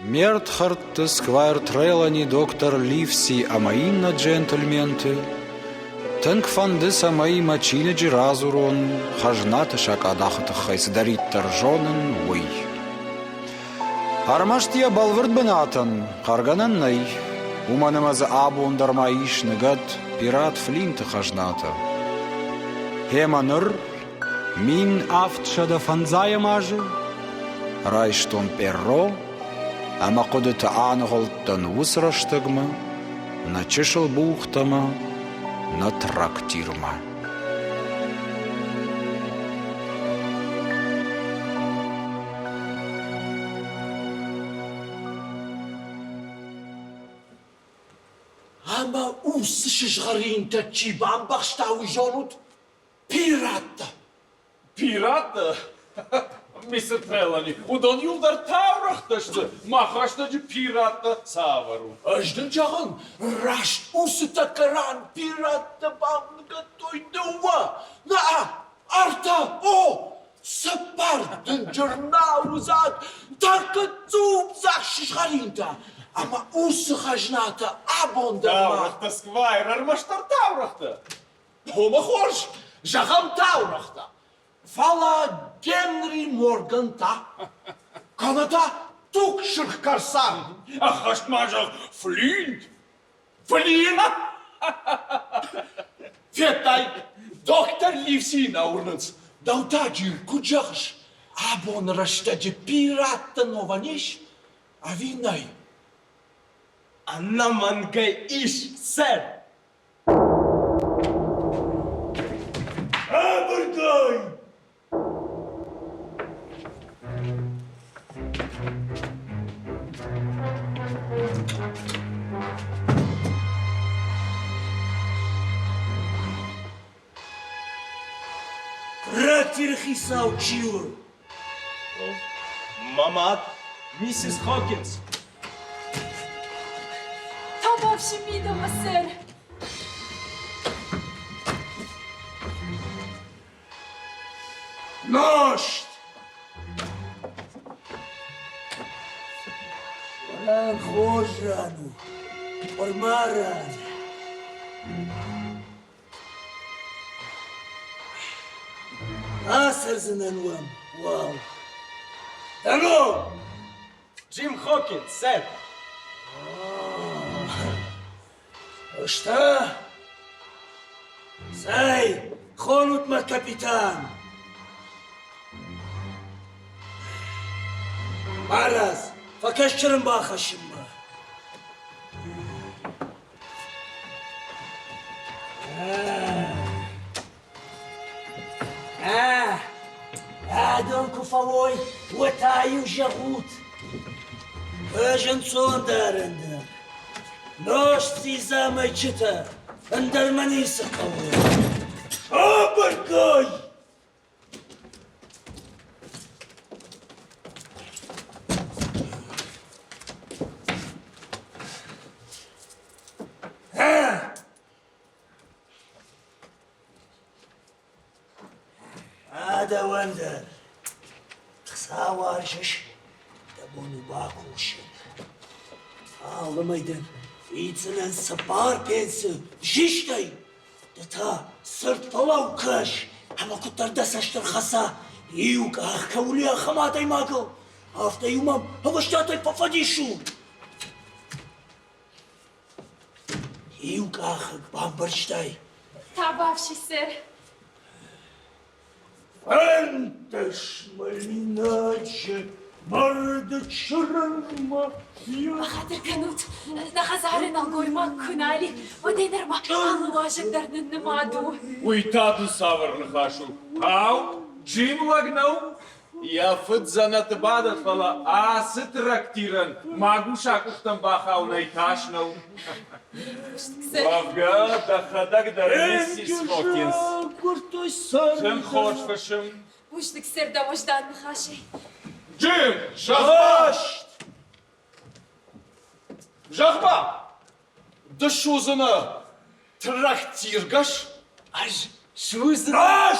Ме рдхӕрдты сквайр Трелани доктор Ливси ӕмӕ иннӕ джентльменты тынг фӕнды, цӕмӕй мӕ чиныджы радзурон хӕзнаты сакъадахы тыххӕй цыдӕриддӕр зонын, уый. Ӕрмӕст йӕ бӕлвырд бынатӕн хъӕргӕнӕн нӕй, уымӕн ӕмӕ дзы абон дӕр ма ис ныгӕд пират Флинты хӕзнатӕ. Гъемӕ ныр 1705 азы райстон перро ӕмӕ хъуыдыты аныгъуылдтӕн уыцы рӕстӕгмӕ нӕ чысыл бухтӕмӕ, нӕ трактирмӕ. Ӕмӕ уыцы сызгъӕринтӕ чи бамбӕхста, уый зонут? Пираттӕ! Пираттӕ? Мистер Трелани, уыдон иуылдӕр таурӕгътӕ сты. Мах рӕстӕджы пираттӕ цавӕр у? Ӕз дын зӕгъын, раст уыцы тӕккӕ ран пираттӕ бамныгӕдтой дыууӕ, нӕ, ӕртӕ, о, цыппар дынджыр науыдзаг тӕккӕ цъупдзаг сызгъӕринтӕ ӕмӕ уыцы хӕзнатӕ абон дӕр ма. Таурӕгътӕ, Сквайр, ӕрмӕстдӕр таурӕгътӕ. Омӕ хорз, зӕгъӕм таурӕгътӕ. Фӕлӕ Генри Морган та, кӕнӕ та туг сырх кӕрцан. Ӕххӕст ма зӕгъ, Флинт! Флинт! Федтай, доктор Ливси нӕ уырнынц. Дӕу та, Джим, куыд зӕгъыс, абоны рӕстӕджы пираттӕ новӕн ис ӕви нӕй? Ӕнӕмӕнгӕй ис, сэр! Ӕмбырдӕй! Трактиры хицау чи у? Мӕ мад, миссис Хокинс. Табуафси мидӕмӕ, сэр. Нозт! Ран хорз ран у, къуырма ран. Ацӕрдзынӕн уӕм уал. Дано! Джим Хокинс, сэр! Ӕз та? Цӕй, хонут мӕ капитан! Марадз, фӕкӕс чырын бахӕссынмӕ. Адон куы фӕуой, уӕд та-иу зӕгъут. Ӕз ӕнцондӕрӕн дӕн. Нозт дзидзамӕ чытӕ, ӕндӕр мӕ ницы хъӕуы. Абыргай! Дӕуӕн дӕр Хуыцау уарзыс, дӕ бон у бакусын. Алымӕй дын фиддзынӕн цыппар пенсы зистӕй. Ды та цырд фӕлӕуу кӕс, ӕмӕ куыддӕр дӕ цӕст ӕрхӕца, иу къах кӕуыл и, ахӕм адӕймагыл, афтӕ-иу мӕм ӕвӕстиатӕй фӕфӕдис у. Иу къахыг бамбӕрстай? Табуафси, сэр. Фӕндыс мӕлинаджы марды чырынмӕ Бахатыр кӕнут, нӕ хӕдзары нӕлгоймаг куы нал и, уӕд ӕй нырма алы уазӕг дӕр ныннымад у. Уый та дын цавӕр ныхас у? Ау, Джим лӕг нӕу? Йӕ фыд дзӕнӕты бадӕт, фӕлӕ ацы трактирӕн магуса къухтӕм бахауынӕй тас нӕу. Уӕвгӕ, дӕхӕдӕг дӕр миссис Хокинс. Тынг хорз фысым. Бузныг, сэр, дӕ уӕздан ныхасӕй. Джим, зӕгъ-ма! Зӕгъ-ма, ды суыдзынӕ трактиргӕс? Ӕз суыдзынӕн.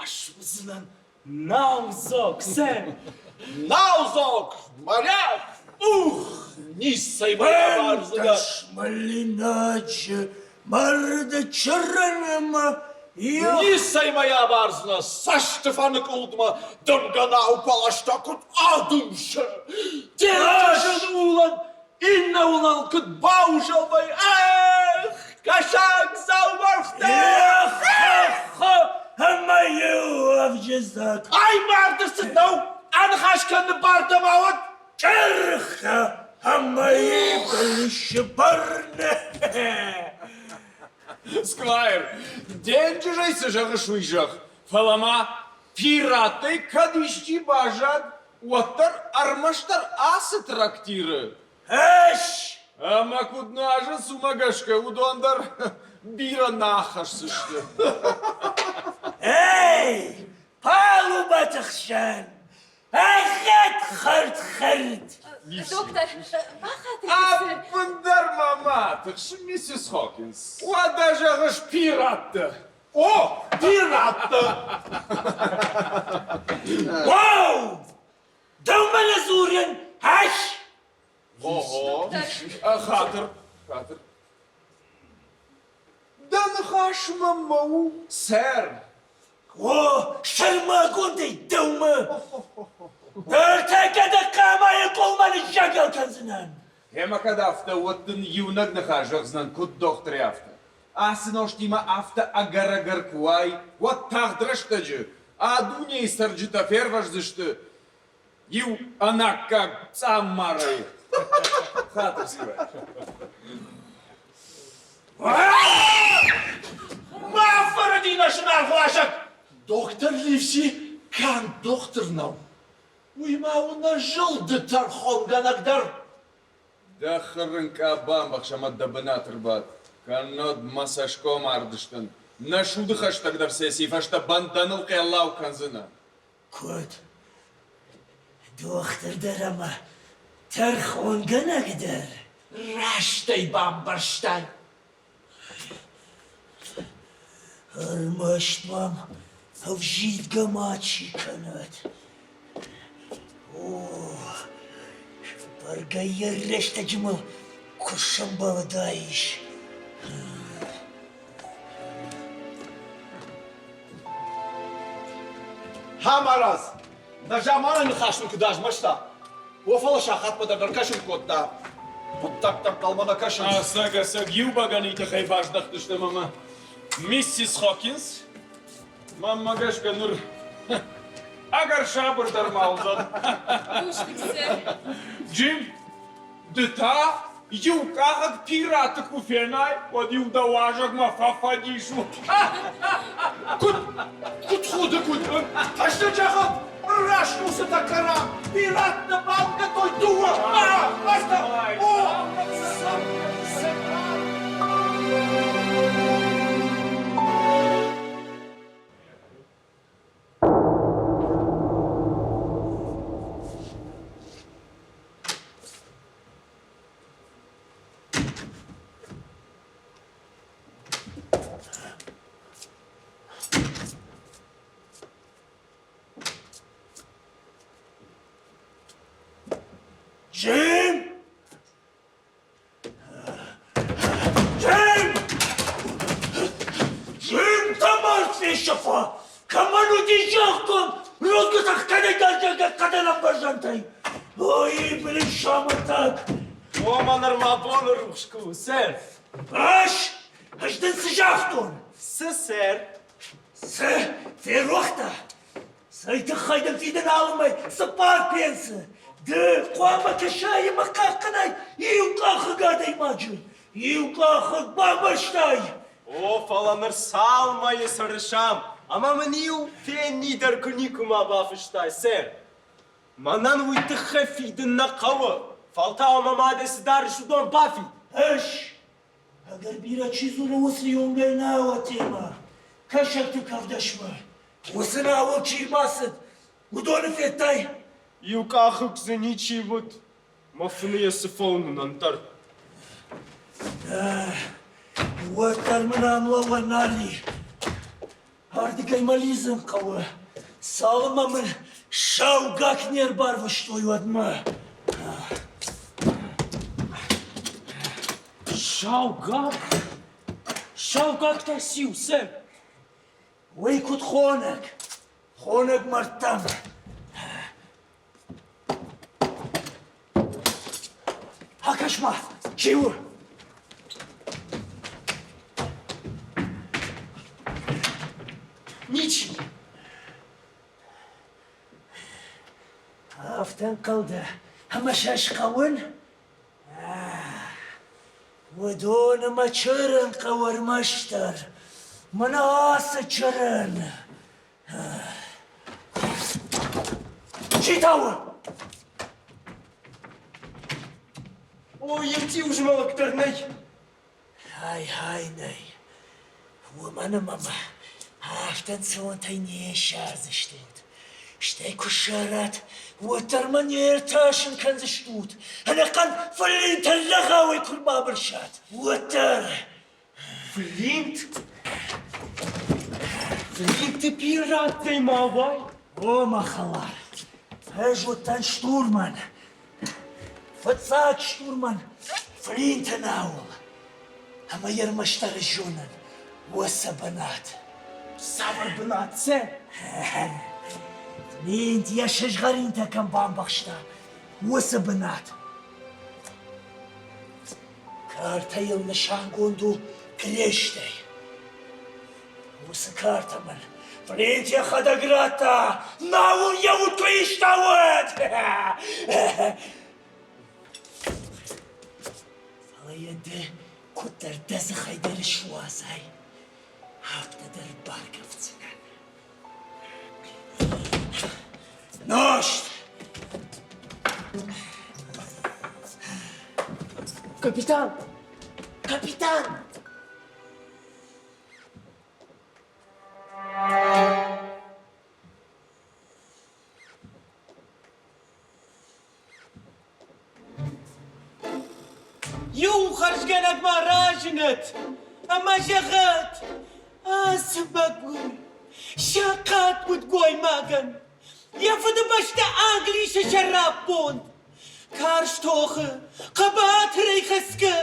Ӕз суыдзынӕн. Наузог, сэр! Наузог, моряк! Ух, ницӕй бардзынӕ! Мӕлинаджы марды чырынмӕ Ницӕй мӕ абардзынӕ, цӕсты фӕныкъуылдмӕ дымгӕ нау баласта куыд адымсы. Денджызы улӕн иннӕ уылӕн куыд баузӕлвӕй. Эх, кӕсагдзау мӕргътӕ! Эх, ӕмӕ иу ӕвджызӕг. Ай марды цыд нӕу, аныхас кӕныны бар дӕ ма уӕд. Чъырхтӕ ӕмӕ иблисы бӕрны. Сквайр, денджызӕй цы зӕгъыс, уый зӕгъ, фӕлӕ ма пираттӕй кӕд исчи баззад, уӕддӕр ӕрмӕстдӕр ацы трактиры. Ӕс! Ӕмӕ куыд нуазынц, уымӕ гӕсгӕ уыдон дӕр бирӕ нӕ ахӕсдзысты. Эй, палубӕты хсӕн Ӕгъгъӕд хӕрд-хӕрд! Доктор, бахатыр сэр. Ӕппындӕр ма ма тыхс, миссис Хокинс. Уӕдӕ зӕгъыс пираттӕ. О, пираттӕ! Вау! Дӕумӕ нӕ дзурын, ӕс! Ого! Хатыр, хатыр. Дӕ ныхас мӕм ма у, сэр. О, сӕрмагондӕй дӕумӕ! Ӕртӕккӕ дӕ хъамайы къулмӕ ныззӕгӕл кӕндзынӕн! Гъемӕ кӕд афтӕ, уӕд дын иунӕг ныхас зӕгъдзынӕн, куыд дохтырӕй афтӕ. Ацы нозтимӕ афтӕ ӕгӕр-ӕгӕр куы уай, уӕд тагъд рӕстӕджы а дунейы цӕрджытӕ фервӕздзысты иу ӕнаккаг цъаммарӕй. Хатыр Сивӕ. Ма фӕрӕди нӕ зынаргъ уазӕг! Доктор Ливси канд дохтыр нӕу. Уый ма у нӕ зылды тӕрхонгӕнӕг дӕр. Дӕ хырынкъа бамбӕхс ӕмӕ дӕ бынаты рбад, кӕннод мӕ цӕсгом ардыстӕн. Нӕ суды хӕстӕгдӕр сессийы фӕстӕ бӕндӕныл хъеллау кӕндзынӕ. Куыд? Дохтыр дӕр ӕмӕ тӕрхонгӕнӕг дӕр? Раст ӕй бамбӕрстай. Ӕрмӕст мӕм ӕвзидгӕ мачи кӕнӕд. О, бӕргӕ йӕ рӕстӕджы мыл куы сӕмбӕлдаис. Хамараз, нӕ заманы ныхас нын куыд азмӕста, о, фӕлӕ сахатмӕ дӕр ӕркӕсын кодта. Хъуыддӕгтӕм хъалмӕ нӕ кӕсынц. Ӕцӕг, ӕцӕг, иу бӕгӕныйы тыххӕй баздӕхтыстӕм ӕмӕ миссис Хокинс, мӕнмӕ гӕсгӕ ныр ӕгӕр сабыр дӕр ма уыдзӕн. Бузныг, сэр. Джим, Ды та иу къахӕг пираты куы фенай, уӕд-иу дӕ уазӕгмӕ фӕфӕдис у. Куыд, куыд худы, куыд? Ӕз дын зӕгъын, раст уыцы тӕккӕ пираттӕ бангӕтой дыууӕ. Ӕз та, о, Джим! Джим! Джим, дӕ мард фесӕфа! Кӕмӕн уыди зӕгътон, рудзгуытӕ хгӕдӕй дӕр хъӕдӕн ӕмбӕрзӕнтӕй! Ой, блин, самӕтаг! Ома нырма боны рухс куы у, сэр. Ӕз? Ӕз дын цы загътон? Цы, сэр? Цы? Ферох дӕ? Цӕй тыххӕй дын фидын алымӕй цыппар пенсы? Ды хъуамӕ кӕсай ӕмӕ хъахъхъӕнай иу къахыг адӕймаджы. Иу къахыг бамбӕрстай? О, фӕлӕ ныр цал мӕйы цӕрыс ам, ӕмӕ мын иу фенни дӕр куы никуыма бафыстай, сэр. Мӕнӕн уый тыххӕй фидын нӕ хъӕуы, фӕлтау мӕ мадӕй цы дарыс, уыдон бафид. Ӕз Ӕгӕр бирӕ чи дзуры уыцы иунгӕй науӕ темӕ, кӕсӕгты кӕвдӕсмӕ. Уыцы науыл чи рбацыд, уыдоны федтай? Иу къахыг дзы ничи уыд, мӕ фыны йӕ цы фӕуынын ӕндӕр. Уӕддӕр мын ам лӕууӕн нал и. Ардыгӕй мӕ лидзын хъӕуы. Цалынмӕ мын сау гакк не рбарвыстой, уӕдмӕ. Сау гакк? Сау гакк та циу, сэр? Уый куыд хонӕг? Хонӕг мӕрдтӕм. Акӕс-ма, чи у? Ничи. Афтӕ ӕнхъӕл дӕ, ӕмӕ сӕ схъӕуын? Уыдоны мӕ чырын хъӕуы ӕрмӕстдӕр. Мӕнӕ ацы чырын. Чи та у? О, иу цъиузмӕлӕг дӕр нӕй. Хай-хай нӕй. Уымӕн ӕмӕ мӕ афтӕ ӕнцонтӕй не ссардзыстут. Стӕй куы ссарат, уӕддӕр мӕ не ртасын кӕндзыстут. Ӕнӕхъӕн фӕллинтӕ лӕгауӕй куы рбабырсат, уӕддӕр. Флинт? Флинты пираттӕй ма уай? О, мӕ хӕлар, ӕз уыдтӕн штурман. Фыццаг штурман Флинты науыл. Ӕмӕ йе рмӕстдӕр зонын уыцы бынат. Цавӕр бынат, сэр? Флинт йӕ сызгъӕринтӕ кӕм бамбӕхста, уыцы бынат. Картӕйыл нысангонд у клещтӕй. Уыцы картӕ мын Флинт йӕхӕдӕг радта, науыл йӕ уд куы иста, уӕд! Фӕлӕ йӕ ды куыддӕр дӕ дзыхӕй дӕр суадзай, афтӕ дӕр баргӕвддзынӕн. Нозт! Капитан! Капитан! Иу хӕрзгӕнӕг ма разынӕд ӕмӕ зӕгъӕд, ацы мӕгуыр, сахъат удгоймагӕн йӕ фыдыбӕстӕ Англисы сӕраппонд карз тохы хъӕбатырӕй хӕцгӕ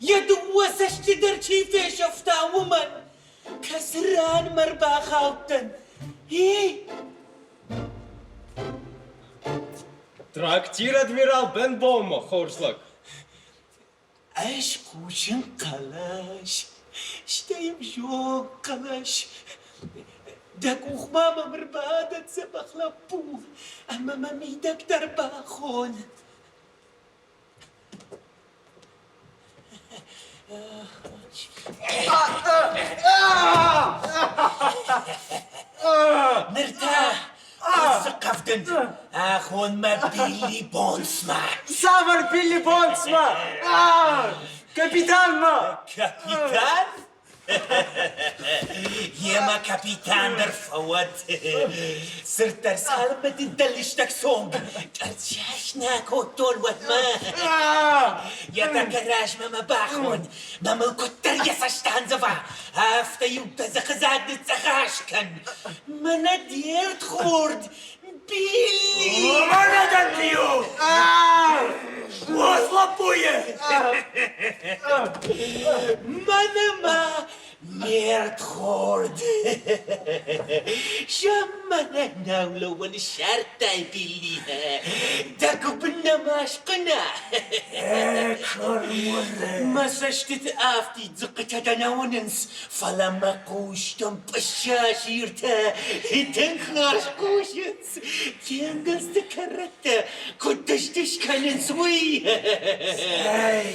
йӕ дыууӕ цӕсты дӕр чи фесӕфта, уымӕн кӕцы ранмӕ рбахаудтӕн, и? Трактир адмирал Бенбоумӕ, хорз лӕг. Ӕз хъусын хъӕлӕс, стӕй ӕвзонг хъӕлӕс. Дӕ къухмӕ мӕм ӕрбадӕт дзӕбӕх лӕппу ӕмӕ мӕ мидӕг дӕр бахон. Ныр та куыдзы хъӕвдын ахон мӕ Билли Бонсмӕ. Цавӕр Билли Бонсмӕ? Капитанмӕ! Капитан? Йемӕ капитан дӕр фӕуӕд. Цырддӕр цалынмӕ дын дӕ лыстӕг цонг къӕрцъӕс нӕ кодтон, уӕдмӕ. Йӕ тӕккӕ размӕ мӕ бахон, мӕ мыл куыддӕр йӕ цӕст андзӕва, афтӕ-иу дӕ дзыхыдзаг ныццӕгъӕс кӕн. Мӕнӕ де рдхорд Билли! Мӕнӕ дӕн Лио! Уадз лӕппуйы! Мӕнӕ ма ме рдхорд! Замманай наулӕууӕн ссардтай, Билли! Дӕ гуыбын нӕма схъына? Мӕ цӕстыты афтид дзыхъхъытӕ дӕ нӕ уынынц, фӕлӕ мӕ хъустӕм пъыссасиртӕ тынг хорз хъусынц. Тенгӕзты кӕрӕттӕ куыд дыз-дыз кӕнынц, уый. Цӕй,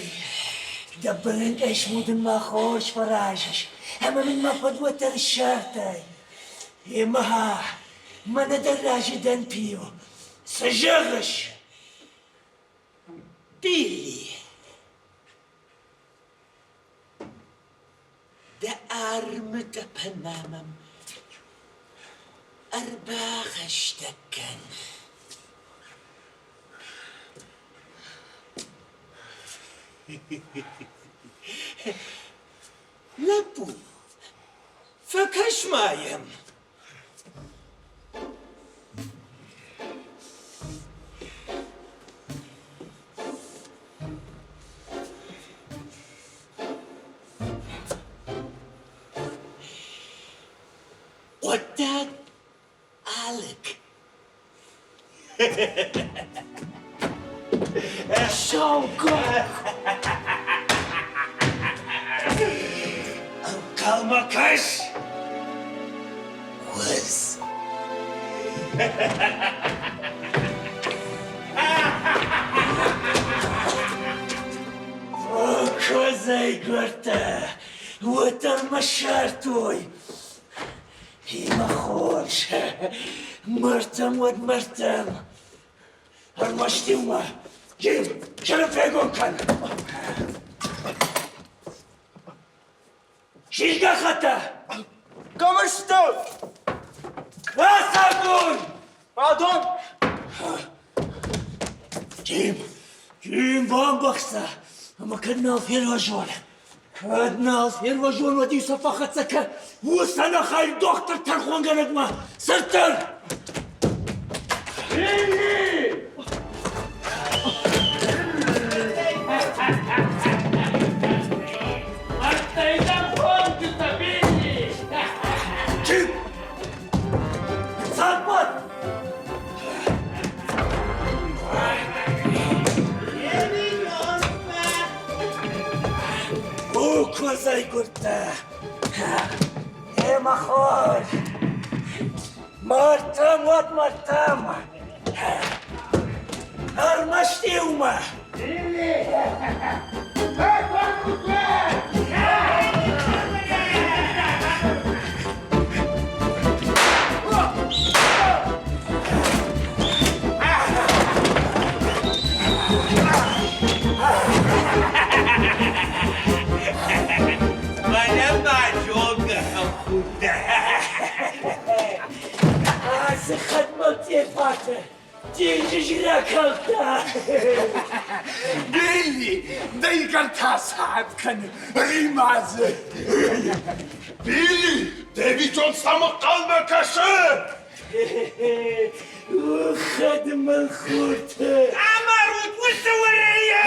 дӕ бырынкъӕй смудынмӕ хорз фӕразыс, ӕмӕ мын мӕ фӕд уӕддӕр ссардтай. Емӕ, мӕнӕ дӕ разы дӕн, Пио. Цы зӕгъыс? Билли. Дӕ армы тъӕпӕнмӕ мӕм ӕрбахӕстӕг кӕн. Лӕппу, фӕкӕс-ма йӕм. хъуыддаг алыг. Саугакк! Ӕнхъӕлмӕ кӕс! Куыдз! Куыдзӕй гуырдтӕ, уӕддӕр мӕ ссардтой. Имӕ хорз, мӕрдтӕм уӕд мӕрдтӕм. Ӕрмӕст-иу мӕ Джим, чырын фегом кӕн! Сизгӕхӕттӕ! Кӕм сты? Рацагур! Адон! Джим, Джим бамбӕхста, ӕмӕ кӕд нал фервӕзон, кӕд нал фервӕзон, уӕд-иу сӕ фӕхӕццӕ кӕн уыцы ӕнӕхай дохтыр тӕрхонгӕнӕгмӕ! Цырддӕр! Билли! Джим! Царбат! О, куыдзӕй гуырдтӕ! Ӕмӕ хорз! Мӕрдтӕм уӕд мӕрдтӕм! Ӕрмӕст иумӕ! Мӕнӕ ма зонгӕ худтӕ. Ацы хӕдмӕлтъефаты денджыз ракалдта. Билли, дӕ игӕртӕ саад кӕны, римадзы. Билли, Дэви Джонс ӕм ӕнхъӕлмӕ кӕсы. Хӕдмӕл хуртӕ. Амарут уыцы уырыйы!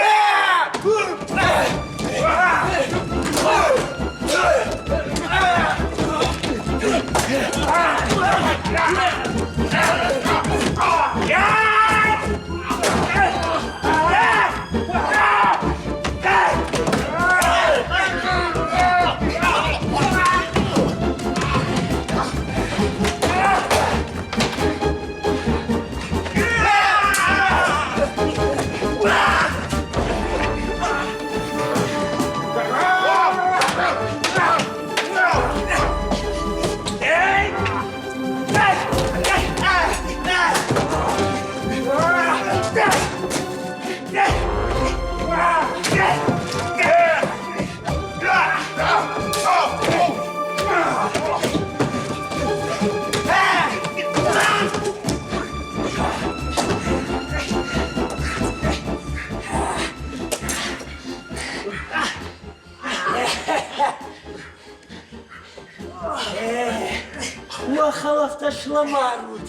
Уӕ хӕлӕфтӕ слӕмарут.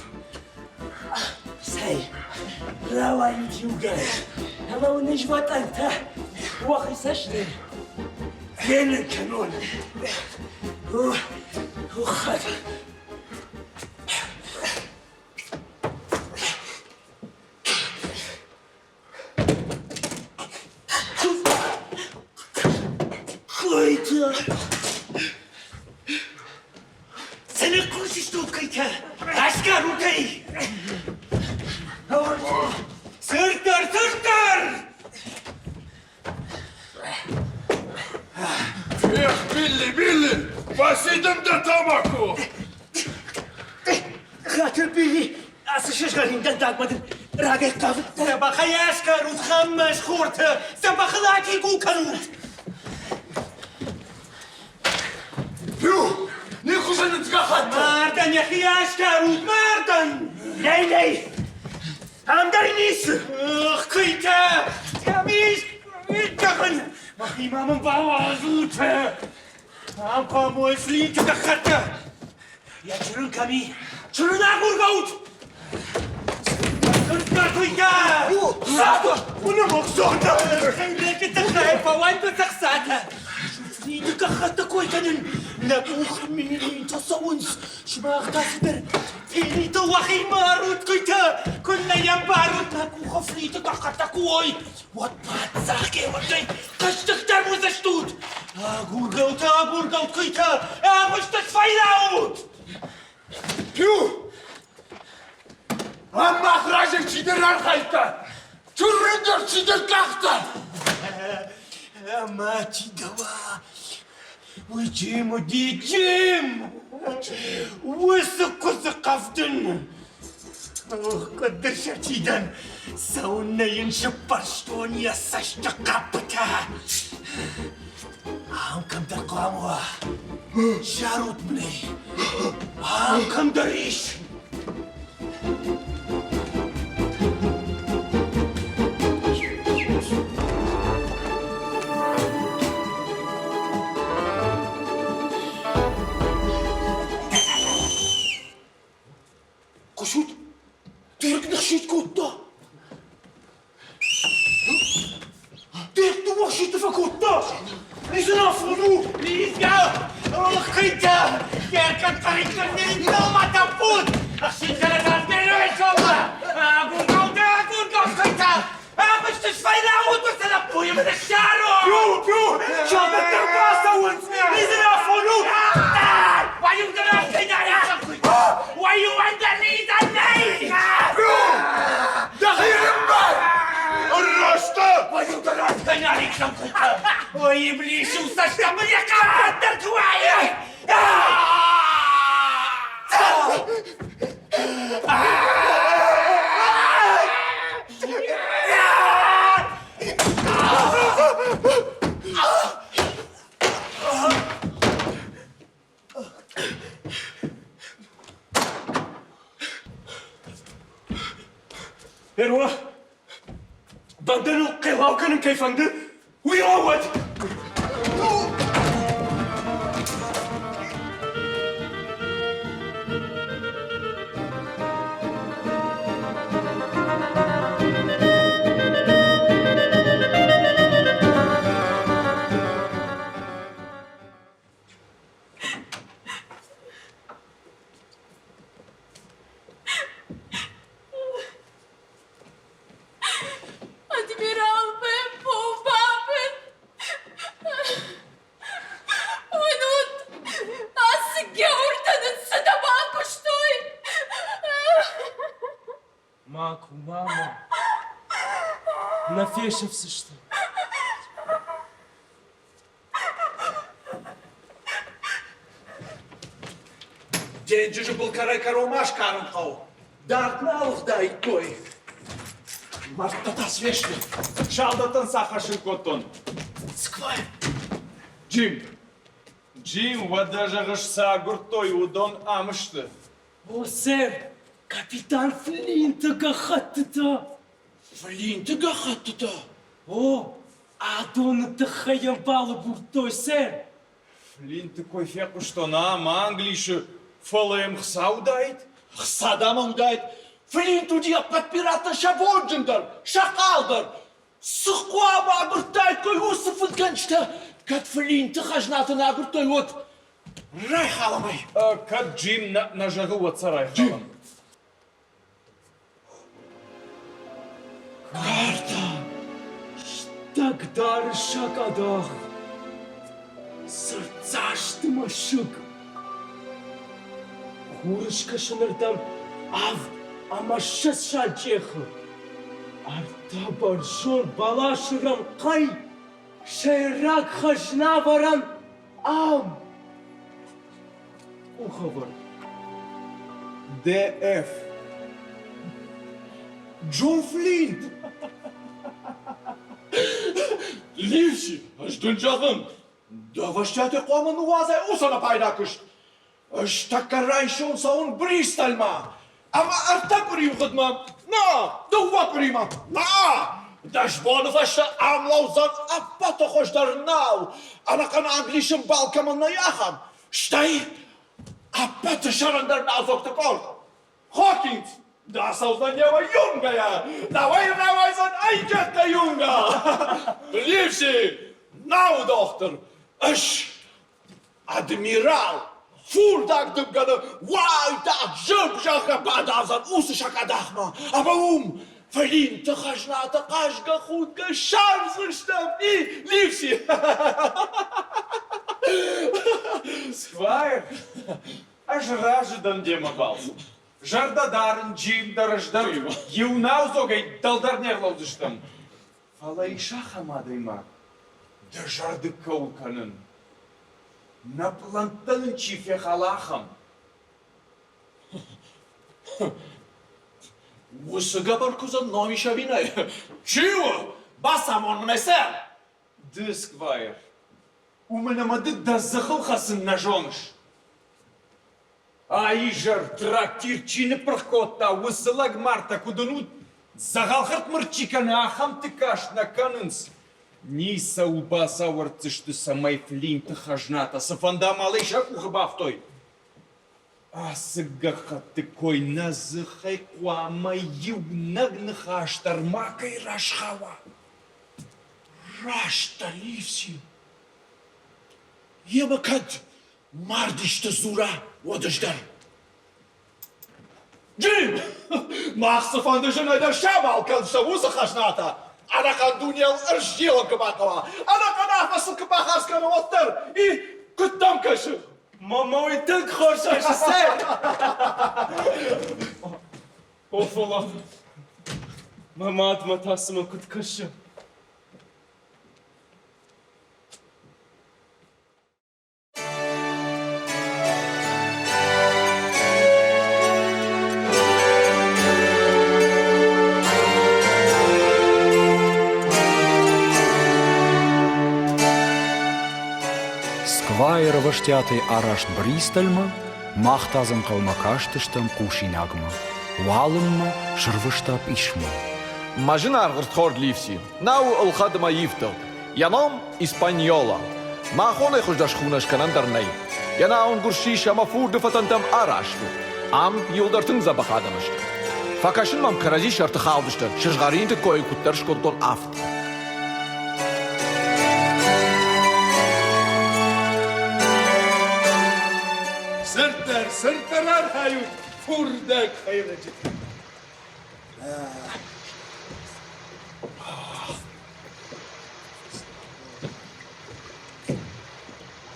Цӕй, рауайут иугай, ӕмӕ уын ӕз уӕ тъӕнгтӕ уӕхи цӕсты фенын кӕнон. Ухӕд. Куыйтӕ! Цы ныхъхъус стут, куыйтӕ? Асгарут ӕй! Цырддӕр, цырддӕр! Эх, Билли, Билли, фӕсидӕм дӕ тамако! Хатыр, Билли, ацы сызгъӕрин дӕндагмӕ дын рагӕй хъавыдтӕн. Дзӕбӕхӕй асгарут хӕммӕс хурты, дзӕбӕхыл атигул кӕнут! Пью! Нихуызӕн гӕххӕтт! Мардӕн йӕхи асгарут, мардӕн! Нӕй, нӕй! Ам дӕр ницы! Ах, куыйтӕ! Кӕм ис? Зӕгъын, мӕхимӕ мын бауадзут! Ам хъуамӕ уой Флинты гӕххӕттӕ! Йӕ чырын кӕм и? Чырын агургӕут! Сырдта куыйтӕ! Хӕйрӕджы тыххӕй фӕуӕнт уыцы хцатӕ! Флинты гӕххӕттӕ кой кӕнын! Нӕ къухы милитӕ цӕуынц, сымах та цыдӕр филитыл уӕхи марут, куыйтӕ, куыннӕ йӕ барут, нӕ къухы флиты гӕххӕттӕ куы уой, уӕд паддзахгеуӕгӕй хъӕздыгдӕр уыдзыстут. Агургӕут, агургӕут, куыйтӕ, ӕгъуысты сфӕйлаут! Пью! Ам мах разӕй чидӕр архайдта! Чырындӕр чидӕр къахта! Ӕмӕ чи дӕуа, уый Джим уыди, Джим! Уыцы куыдзы хъӕвдын! Ох, куыд чи дӕн, цӕуыннӕ йын сыппӕрстон йӕ цӕсты хъӕппытӕ! Ам кӕмдӕр хъуамӕ уа. Ссарут мын ӕй. Ам кӕмдӕр ис. Хъусут? Терк ныхсидт кодта. Терк дыууӕ хситты фӕкодта. Ницы афон у. Лизгӕ! Охкыйтӕ! Теркӕн нӕ тӕппуд! Ӕхситгӕнӕг Агургӕ, агургӕ, охкыйтӕ! Ӕгъуысты сфӕйлауут уыцы лӕппуйы мын ссарут! Пью, пью! Салдӕттӕ рбацӕуынц! Ницы афон у! Ой, иблис, усашка мне командор твоей! Эрва, бӕндӕныл хъеллау кӕнын кӕй фӕнды, уый рауад! Адмирал Бэмпо Бабен! Уынут, ацы геуртӕ нын цы дӕ бакуыстой? Ма ку, мама. Нӕ фесӕфдзысты. Денджызы был кӕрӕй-кӕронмӕ скарын хъӕуы. Дардмӕ алыгъдаиккой. Мӕрдтӕ та свесты. Салдаттӕн сӕ хӕссын кодтон. Сквайр! Джим! Джим, уӕдӕ зӕгъыс, цы агуырдтой, уыдон ам сты. О, сэр, капитан Флинты гӕххӕттытӕ! Флинты гӕххӕттытӕ? О, адоны тыххӕй йӕм балӕбурдтой, сэр. Флинты кой фехъуыстон ам, Англисы, фӕлӕ йӕм хца уыдаид? Хца дӕм уыдаид? Флинт уыди ӕппӕт пираттӕн сӕ бонджындӕр, сӕ хъалдӕр. Цы хъуамӕ агуырдтаиккой уыцы фыдгӕнджытӕ, кӕд Флинты хӕзнатӕ нӕ агуырдтой, уӕд? Райхалӕм ӕй! Кӕд Джим нӕ зӕгъы, уӕд сӕ райхалӕм. Карта! Стӕгдары сакъадах! Цырддзасты мӕсыг! Хурыскӕсӕнырдӕм 28 санчъехы! Ӕртӕ бӕрзонд бӕласы рӕнхъӕй сӕйраг хӕзнавӕрӕн ам! Къухӕвӕрд. ДФ. Джон Флинт! Ливси, ӕз дын зӕгъын, дӕ вӕстиатӕй хъуамӕ ныууадзай уыцы ӕнӕпайда куыст. Ӕз тӕккӕ райсом цӕуын Бристольмӕ ӕмӕ ӕртӕ къуырийы мгъуыдмӕ, на, дыууӕ къуыримӕ, на, дӕс боны фӕстӕ ам лӕудзӕн ӕппӕты хуыздӕр нау, ӕнӕхъӕн Англисы бал кӕмӕн нӕй, ахӕм. Стӕй ӕппӕты сӕрӕндӕр наудзогты къорд. Хокинс, дӕ цӕудзӕн еуӕ юнгӕйӕ, дӕуӕй рауайдзӕн ӕйкӕттӕ юнгӕ. Ливси, нау дохтыр, ӕз. Адмирал фурдаг дымгӕны уайтагъд зыгъзӕгъгӕ бадавдзӕн уыцы сакъадахмӕ ӕмӕ уым фӕлинты хӕзнатӕ хъазгӕ-худгӕ ссардзыстӕм и Ливси! Сквайр, ӕз разы дӕн демӕ балцы. Зӕрдӕ дарын Джим дӕр ӕз дӕр иу наудзогӕй дӕлдӕр не рлӕудзыстӕм. Фӕлӕ ис ахӕм адӕймаг, дызӕрдыг кӕуыл кӕнын, нӕ пълӕнттӕ нын чи фехала, ахӕм. Уыцы гӕбӕр куыдзӕн ном ис ӕви нӕй? Чи у? Бацамон мын ӕй, сэр! Ды, Сквайр, уымӕн ӕмӕ ды дӕ дзыхыл хӕцын нӕ зоныс. А изӕр трактир чи ныппырх кодта, уыцы лӕгмартӕ куыд уынут, дзӕгъӕлхыртмырт чи кӕны, ахӕмты каст нӕ кӕнынц. Ницӕуыл бацауӕрддзысты, цӕмӕй Флинты хӕзнатӕ цыфӕнды амалӕй сӕ къухы бафтой. Ацы гӕххӕтты кой нӕ дзыхӕй хъуамӕ иунӕг ныхас дӕр макӕй расхауа. Раст дӕ, Ливси. Йемӕ кӕд Мард исты дзура, уӕд ӕз дӕр. Джим! Мах цыфӕнды зынӕй дӕр самал кӕндзыстӕм уыцы хӕзнатӕ. Ӕнӕхъӕн дунейыл ӕрзилын куы бахъӕуа, ӕнӕхъӕн афӕдз сыл куы бахардз кӕна, уӕддӕр. И куыд дӕм кӕсы? Мама, уый тынг хорз кӕсы, сэр! О, фӕлӕ мӕ мадмӕ та цымӕ куыд кӕсы? Сквайр ӕвӕстиатӕй араст Бристольмӕ, мах та дзы ӕнхъӕлмӕ кастыстӕм хъусинагмӕ. Уалынмӕ сӕрвыста пъисмо. Мӕ зынаргъ рдхорд Ливси, нау ӕлхӕд ӕмӕ ифтыгъд. Йӕ ном Испаньола. Махонӕй хуыздӕр схунӕ скӕнӕн дӕр нӕй. Йӕ науӕнгуыр ссис ӕмӕ фурды фӕтӕнтӕм араст у. Ам иуылдӕр тынг дзӕбӕх адӕм сты. Фӕкӕсын мӕм кӕрӕдзи сӕрты хаудысты, сызгъӕринты кой куыддӕр скодтон, афтӕ. Цырддӕр, цырддӕр архайут, фурдаг хӕйрӕджытӕ!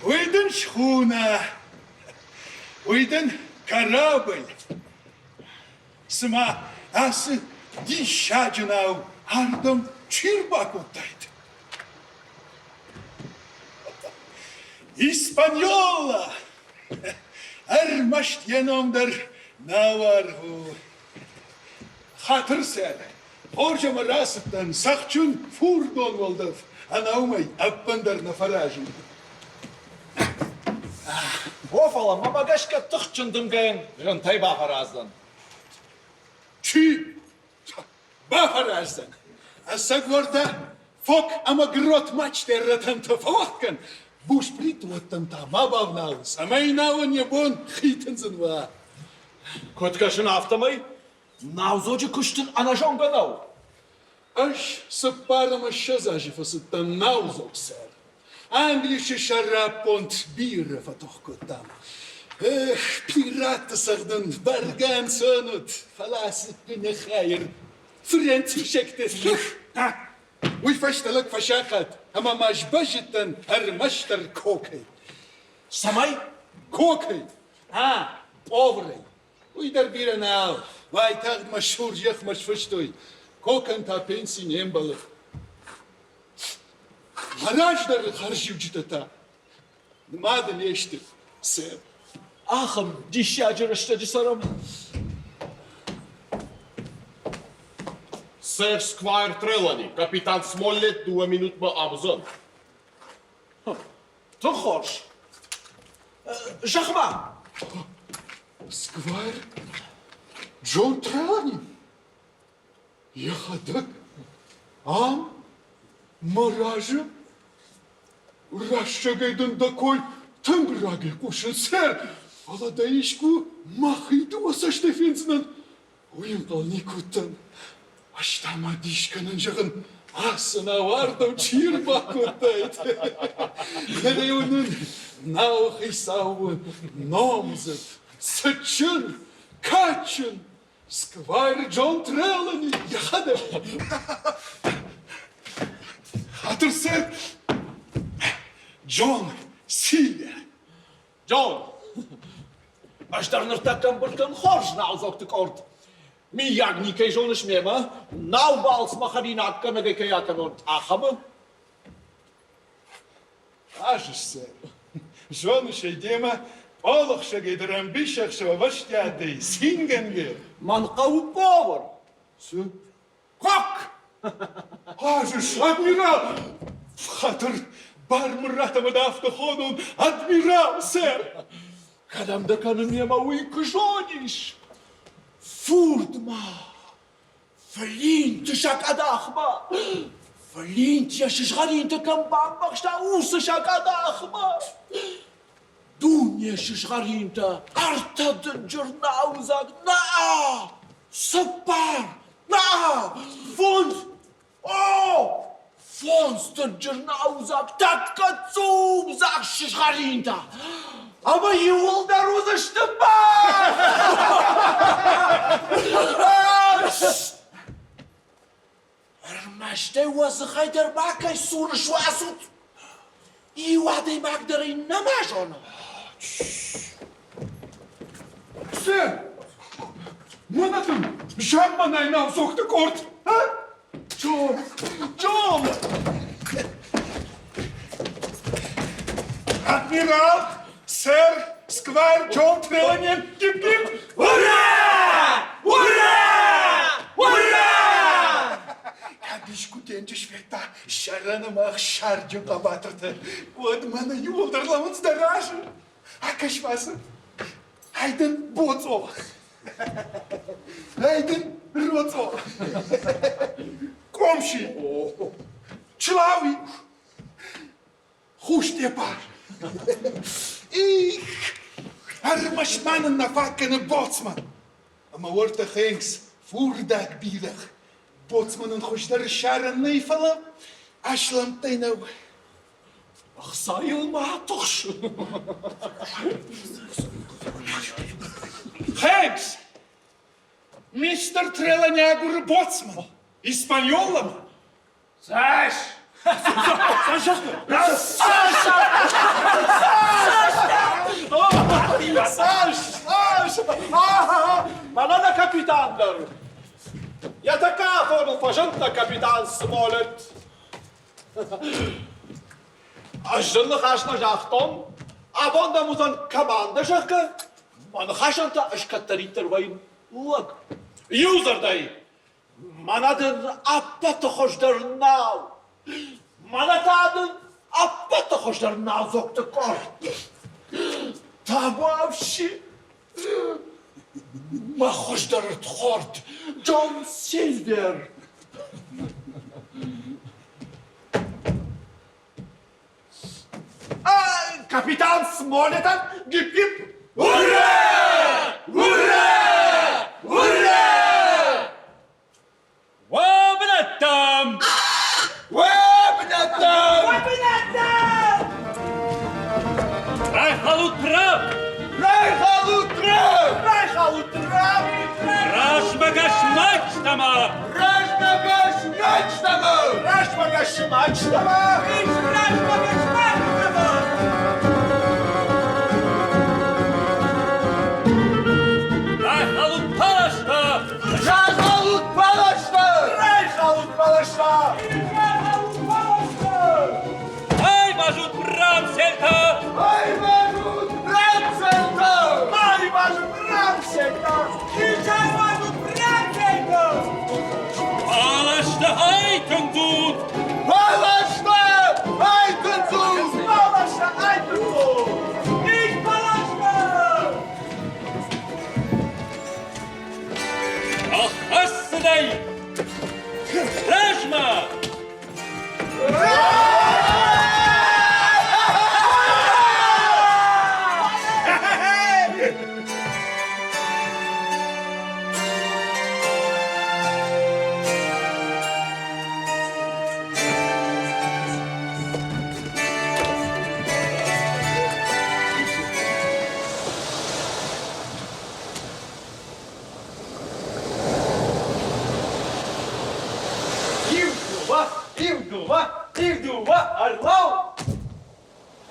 Уый дын схуна, уый дын корабль. Цыма ацы диссаджы нау ардӕм чи рбакодтаид? Испаньола! Ӕрмӕст йӕ ном дӕр науаргъ у. Хатыр сӕр, хорз ӕмӕ рацыдтӕн цӕхджын фурдон уӕлдӕф, ӕнӕ уымӕй ӕппындӕр нӕ фӕразын. О, фӕлӕ мӕмӕ гӕсгӕ тыхджын дымгӕйӕн зынтӕй бафӕраздзӕн. Чи бафӕраздзӕн? Ӕцӕг уӕртӕ фок ӕмӕ грот мачтӕ рӕтӕнтӕ фӕуӕгъд кӕн, бушприт уӕттӕм та ма бавнал, цӕмӕй науӕн йӕ бон хитындзын уа. Куыд кӕсын, афтӕмӕй наудзоджы куыст ын ӕнӕзонгӕ нӕу. Ӕз цыппар ӕмӕ ссӕдз азы фӕцыдтӕн наудзог сӕр. Англисы сӕраппонд бирӕ фӕтох кодтам. Эх, пиратты цӕгъдын бӕргӕ ӕнцон уыд, фӕлӕ цы ныхайыр френцусӕгты. Уый фӕстӕ лӕг фӕсахъат ӕмӕ ма сбӕззыдтӕн ӕрмӕстдӕр кокӕй. Цӕмӕй? Кокӕй! А, пъоврӕй. Уый дӕр бирӕ нал. Уайтагъд мӕ сур зӕхмӕ сфыстой. Кокӕн та пенси не мбӕлы. Мӕ раздӕры хӕрзиуджытӕ та нымады не сты, сэр. Ахӕм диссаджы рӕстӕджы цӕрӕм. Сэр Сквайр Трелани, капитан Смоллет дыууӕ минутмӕ абузӕн. Тынг хорз. Зӕгъ-ма! Сквайр Джон Трелани? Йӕхӕдӕг ам мӕ разы? Рӕстӕгӕй дын дӕ кой тынг рагӕй хъусын, сэр, фӕлӕ дӕ искуы мӕхи дыууӕ цӕстӕй фендзынӕн, Уый ӕнхъӕл никуы уыдтӕн. Ӕз та ма дис кӕнын, зӕгъын, ацы науӕрдӕм чи ӕрбакодтаид. Ныр ӕй уынын, Науы хицауы номдзыд, цытджын, кадджын Сквайр Джон Трелани йӕхӕдӕг. Хатыр, сэр, Джон Сильвер. Джон, ӕз дӕр ныртӕккӕ ӕмбырд кӕнын хорз наудзогты къорд. Миййаг никӕй зоныс мемӕ, нау балцмӕ хӕринаггӕнӕгӕй кӕй акӕнон, ахӕмы? Хъазыс, сэр. Зоныс ӕй демӕ пъолӕхсӕгӕй дӕр ӕмбисӕхсӕв ӕвӕстиатӕй, цингӕнгӕ. Мӕн хъӕуы повар. Цы? Кок! Хъазыс, адмирал! Хатыр, бар мын ратт ӕмӕ дӕ афтӕ хонон, адмирал, сэр! Кӕдӕм дӕ кӕнын мемӕ, уый куы зонис! Фурдмӕ! Флинты сакъадахмӕ! Флинт йӕ сызгъӕринтӕ кӕм бамбӕхста, уыцы сакъадахмӕ! Дуне сызгъӕринтӕ, ӕртӕ дынджыр наудзаг, наа! Цыппар, наа! Фондз, о! Фондз дынджыр наудзаг, тӕккӕ цугдзаг сызгъӕринтӕ! Ӕмӕ иууылдӕр уыдзысты мах! Ӕрмӕст ӕй уӕ дзыхӕй дӕр макӕй цуры суадзут! Иу адӕймаг дӕр ӕй нӕма зоны. Сэр, мӕнӕ дын замманай наудзогты къорд, а? Джон! Джон! Адмирал, сэр, сквайр Джон Трелани, гип-гип! Ура! Ура! Ура! Кӕд искуы денджыз федта сӕрӕн ӕмӕ ӕхсарджын хъӕбатырты, уӕд мӕнӕ иууылдӕр лӕууынц дӕ разы. Акӕс-ма сын, ай дын боцъо, ай дын роцъо, къомси, чылауи, хустепа. Их, ӕрмӕст ма нын нӕ фаг кӕны боцман. Ӕмӕ уӕртӕ Хэнкс, фурдаг бирӕгъ, боцманӕн хуыздӕр ссарӕн нӕй, фӕлӕ асламттӕй нӕу. Ӕхцайыл ма тыхс. Хэнкс! Мистер Трелани агуры боцман. Испаньолом. Саш! Саша! Саша! Саш! Саш! Мӕнӕ нӕ капитан дӕр! Йӕ тӕккӕ афоныл фӕзындтӕ капитан Смолет. Ӕз дын ныхас нӕ загътон, абон дӕм уыдзӕн командӕ, зӕгъгӕ. Мӕ ныхасӕн та ӕз кӕддӕриддӕр вӕййын лӕг. Иудзырдӕй, мӕнӕ дын ӕппӕты хуыздӕр нау. Мӕнӕ та дын ӕппӕты хуыздӕр наудзогты къорд. Табуафси, мӕ хуыздӕр ӕрдхорд Джон Сильвер. Капитан Смолетӕн гип-гип! Ура! Ура! Ура! Уӕ бынӕттӕм! Уӕ бынӕттӕм! Уӕ бынӕттӕм! Райхалут трап! Райхалут трап! Райхалут трап! Размӕ гӕс мачтӕмӕ! Размӕ гӕс мачтӕмӕ! Размӕ гӕс мачтӕмӕ! Размӕ гӕс мачтӕмӕ! Райхалут палаштӕ! Райхалут палаштӕ! Райхалут палаштӕ! Айвазут брамсельтӕ! Айвазут брамсельтӕ! Айвазут брамсельтӕ! Айвазут брамсельтӕ! Палаштӕ айтындзут! Палаштӕ айтындзут! Палаштӕ айтындзут! Их палаштӕ! Ӕххӕссынӕй размӕ! Иу, дыууӕ, иу, дыууӕ, ӕрлӕуу!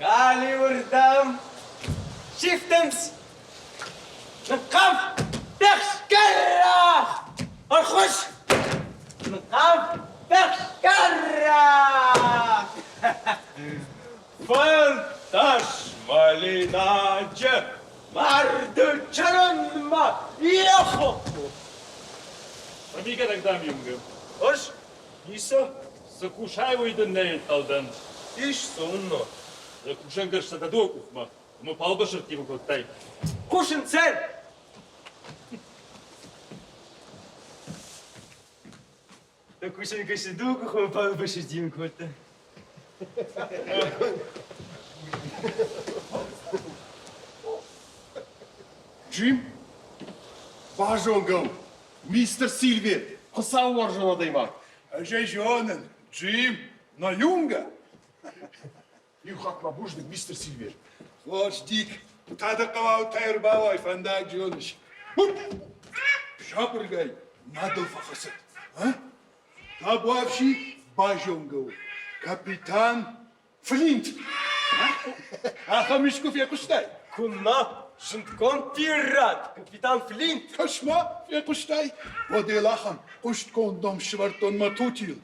Галиуырдӕм сифтындз! Ныхъхъав! Бӕхсгӕрах! Ӕрхуысс! Ныхъхъав! Бӕхсгӕрах! Фӕртас мӕлинаджы марды чырынмӕ йӕхо! Фӕмигӕнӕг дам иугӕ. Ӕз ницы. Цы кусай, уый дын нӕ ӕнхъӕлдӕн. Ис цӕуыннӕ? Дӕ кусӕнгӕрзтӕ дӕ дыууӕ къухмӕ, ӕмӕ палбасӕрттивын кодтай. Кусын, сэр! Дӕ кусӕнгӕрзтӕ дыууӕ къухмӕ палбасӕрттивын кодтай. Джим, базонгӕ у, мистер Сильвер, хуыцауы адӕймаг. Ӕз ӕй зонын, Джим, нӕ юнга. Иу хатт ма бузныг, мистер Сильвер. Хорз, Дик, хъӕды хъӕуаутӕй ӕрбауай, фӕндаг зоныс. Сабыргай нӕ дыл фӕхӕцыд. А? Табуафси базонгӕ у. Капитан Флинт. Ахӕм искуы фехъуыстай? Куыннӕ, зындгонд пират, капитан Флинт. Кӕс-ма, фехъуыстай? Уӕд ахӕм хъуыстгонд ном сӕвӕрдтон мӕ тутийыл.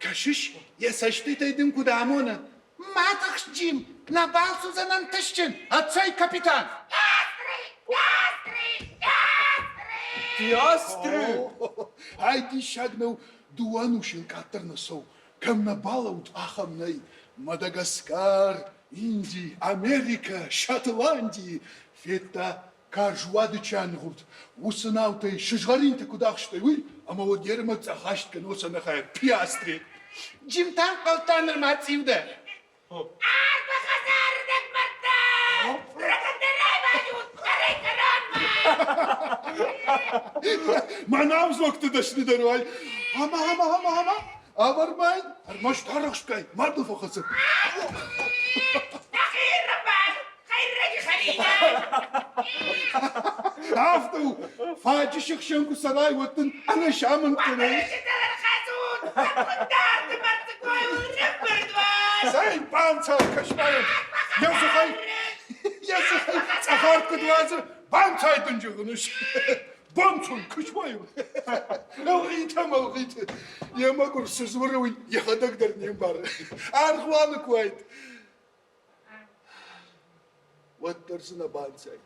Кӕсыс, йӕ цӕстытӕй дын куыд амоны. Ма тыхс, Джим, нӕ балц уыдзӕн ӕнтыстджын. Ӕццӕй, капитан? Пиастры! Ай диссаг нӕу, дыууӕ ӕнусыл къаддӕр нӕ цӕуы. Кӕм нӕ балӕуд, ахӕм нӕй. Мадагаскар, Инди, Америкӕ, Шотланди федта карз уады чи аныгъуылд, уыцы наутӕй сызгъӕринтӕ куыд ахстой, уый, ӕмӕ уӕд йе рмӕг цъӕхаст кӕны уыцы ӕнӕхайыр пиастре. Джим та ӕнхъӕлдта нырма цъиу дӕ. Мӕнӕ ӕвзӕгты дӕсныдӕр уай. Ӕмӕ, ӕмӕ, ӕмӕ, ӕмӕ, ӕвӕр-ма йын, ӕрмӕст арӕхстгай, мардыл фӕхӕцыд. Афтӕ у, фаджысы хсӕн куы цӕрай, уӕд дын ӕнӕ сӕмӕнтты нӕй. Цӕй, банцай, кӕс-ма йӕм, йӕ дзыхӕй, йӕ дзыхӕй цъӕхарт куыд уадзы, банцай дын зӕгъыныс. Банцой, кӕс-ма йӕм. Ӕлгъитӕм ӕлгъиты. Йӕ мӕгуыр цы дзуры, уый йӕхӕдӕг дӕр не мбары. Аргъуаны куы уаид, уӕддӕр дзы нӕ банцай.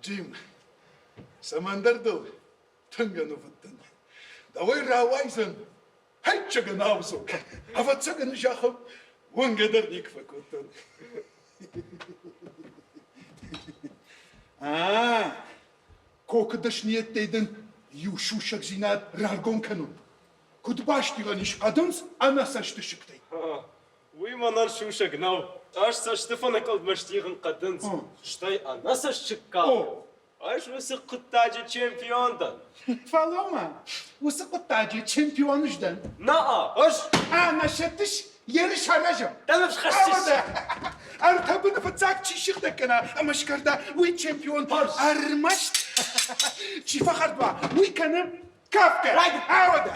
Джим, цӕмӕндӕр дыл тынг ӕнувыд дӕн. Дӕуӕй рауайдзӕн хӕйчӕгӕн аузок. Ӕвӕццӕгӕн зӕххыл уынгӕ дӕр никуы фӕкодтон. А, кокы дӕсныйӕдтӕй дын иу сусӕгдзинад раргом кӕнон. Куыд бастигъӕн ис хъӕдындз ӕнӕ цӕстысыгтӕй? Уый мӕнӕн сусӕг нӕу. Ӕз цӕстыфӕныкъуылдмӕ стигъын хъӕдындз, стӕй ӕнӕцӕссыг калм. Ӕз уыцы хъуыддаджы чемпион дӕн. Фӕлӕуу-ма, уыцы хъуыддаджы чемпион сдӕн. На-а, ӕз! Ӕмӕ сӕттыс, ерыс аразӕм. Дӕ ныфс хӕссыс? Ӕртӕ быны фыццаг чи сыгъдӕг кӕна ӕмӕ скӕрда, уый чемпион. Ӕрмӕст чи фӕхӕрд уа, уый кӕны кафгӕ. Ауӕдӕ!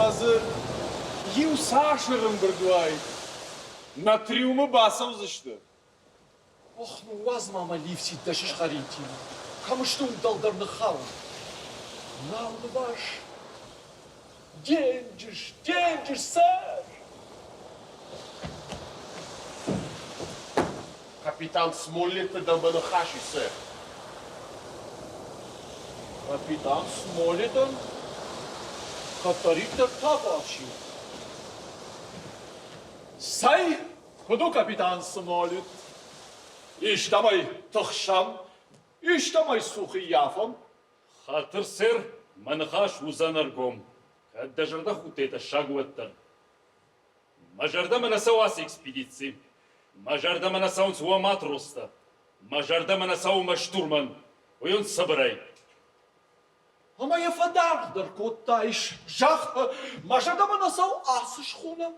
Ӕмӕ дзы иу цас ӕрӕмбырд уаид? Нӕ трюмы бацӕудзысты. Ох, ныууадз-ма мӕ Ливси дӕ сызгъӕринтимӕ. Кӕм сты уым дӕлдӕр ныххауын? Нал нывӕз. Денджыз, денджыз, сэр! Капитан Смоллетты дӕлбӕ ныхас и, сэр. Капитан Смоллетӕн кӕддӕриддӕр табуафси у. Цӕй, куыд у капитан Смоллет? Истӕмӕй тыхсӕм, истӕмӕй цух ӕййафӕм? Хатыр, сэр, мӕ ныхас уыдзӕн ӕргом, кӕд дӕ зӕрдӕхудтӕй тӕссаг уӕддӕр. Мӕ зӕрдӕмӕ нӕ цӕуы ацы экспедици. Мӕ зӕрдӕмӕ нӕ цӕуынц уӕ матростӕ. Мӕ зӕрдӕмӕ нӕ цӕуы мӕ штурман. Уый уын цыбырӕй. Ӕмӕ йӕ фӕдаргъдӕр кодтаис, зӕгъ, мӕ зӕрдӕмӕ нӕ цӕуы ацы схонӕг.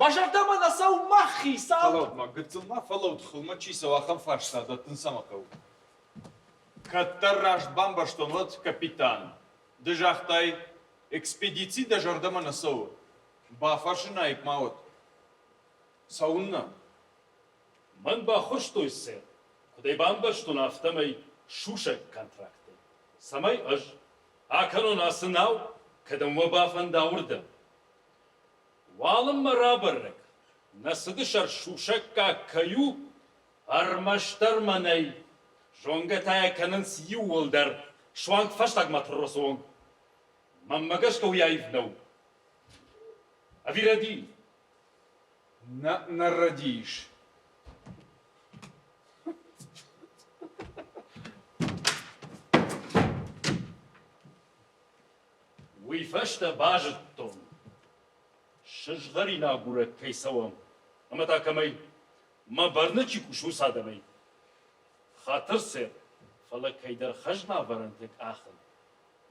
Мӕ зӕрдӕмӕ нӕ цӕуы мӕ хицау. Фӕлӕуд-ма, гыццыл ма фӕлӕуд, хылмӕ чи цӕуы, ахӕм фарста дӕттын цӕмӕ хъӕуы? Кӕддӕр раст бамбӕрстон, уӕд, капитан, ды загътай, экспедици дӕ зӕрдӕмӕ нӕ цӕуы. Бафӕрсын аипп ма уӕд. Цӕуыннӕ? Мӕн баххуырстой, сэр, куыд ӕй бамбӕрстон, афтӕмӕй сусӕг контрактӕй, цӕмӕй ӕз акӕнон ацы нау, кӕдӕм уӕ бафӕнда, уырдӕм. Уалынмӕ рабӕрӕг, нӕ цыды сӕр сусӕггаг кӕй у, ӕрмӕстдӕр мӕнӕй. Зонгӕ та йӕ кӕнынц иууылдӕр, суанг фӕстаг матросы онг. Мӕнмӕ гӕсгӕ уый аив нӕу. Ӕви рӕдийын? Нӕ, нӕ рӕдийыс. Уый фӕстӕ базыдтон, сызгъӕрин агурӕг кӕй цӕуӕм, ӕмӕ та кӕмӕй? Мӕ бӕрны чи кусы, уыцы адӕмӕй. Хатыр, сэр, фӕлӕ кӕйдӕр хӕзнавӕрӕнты къахын,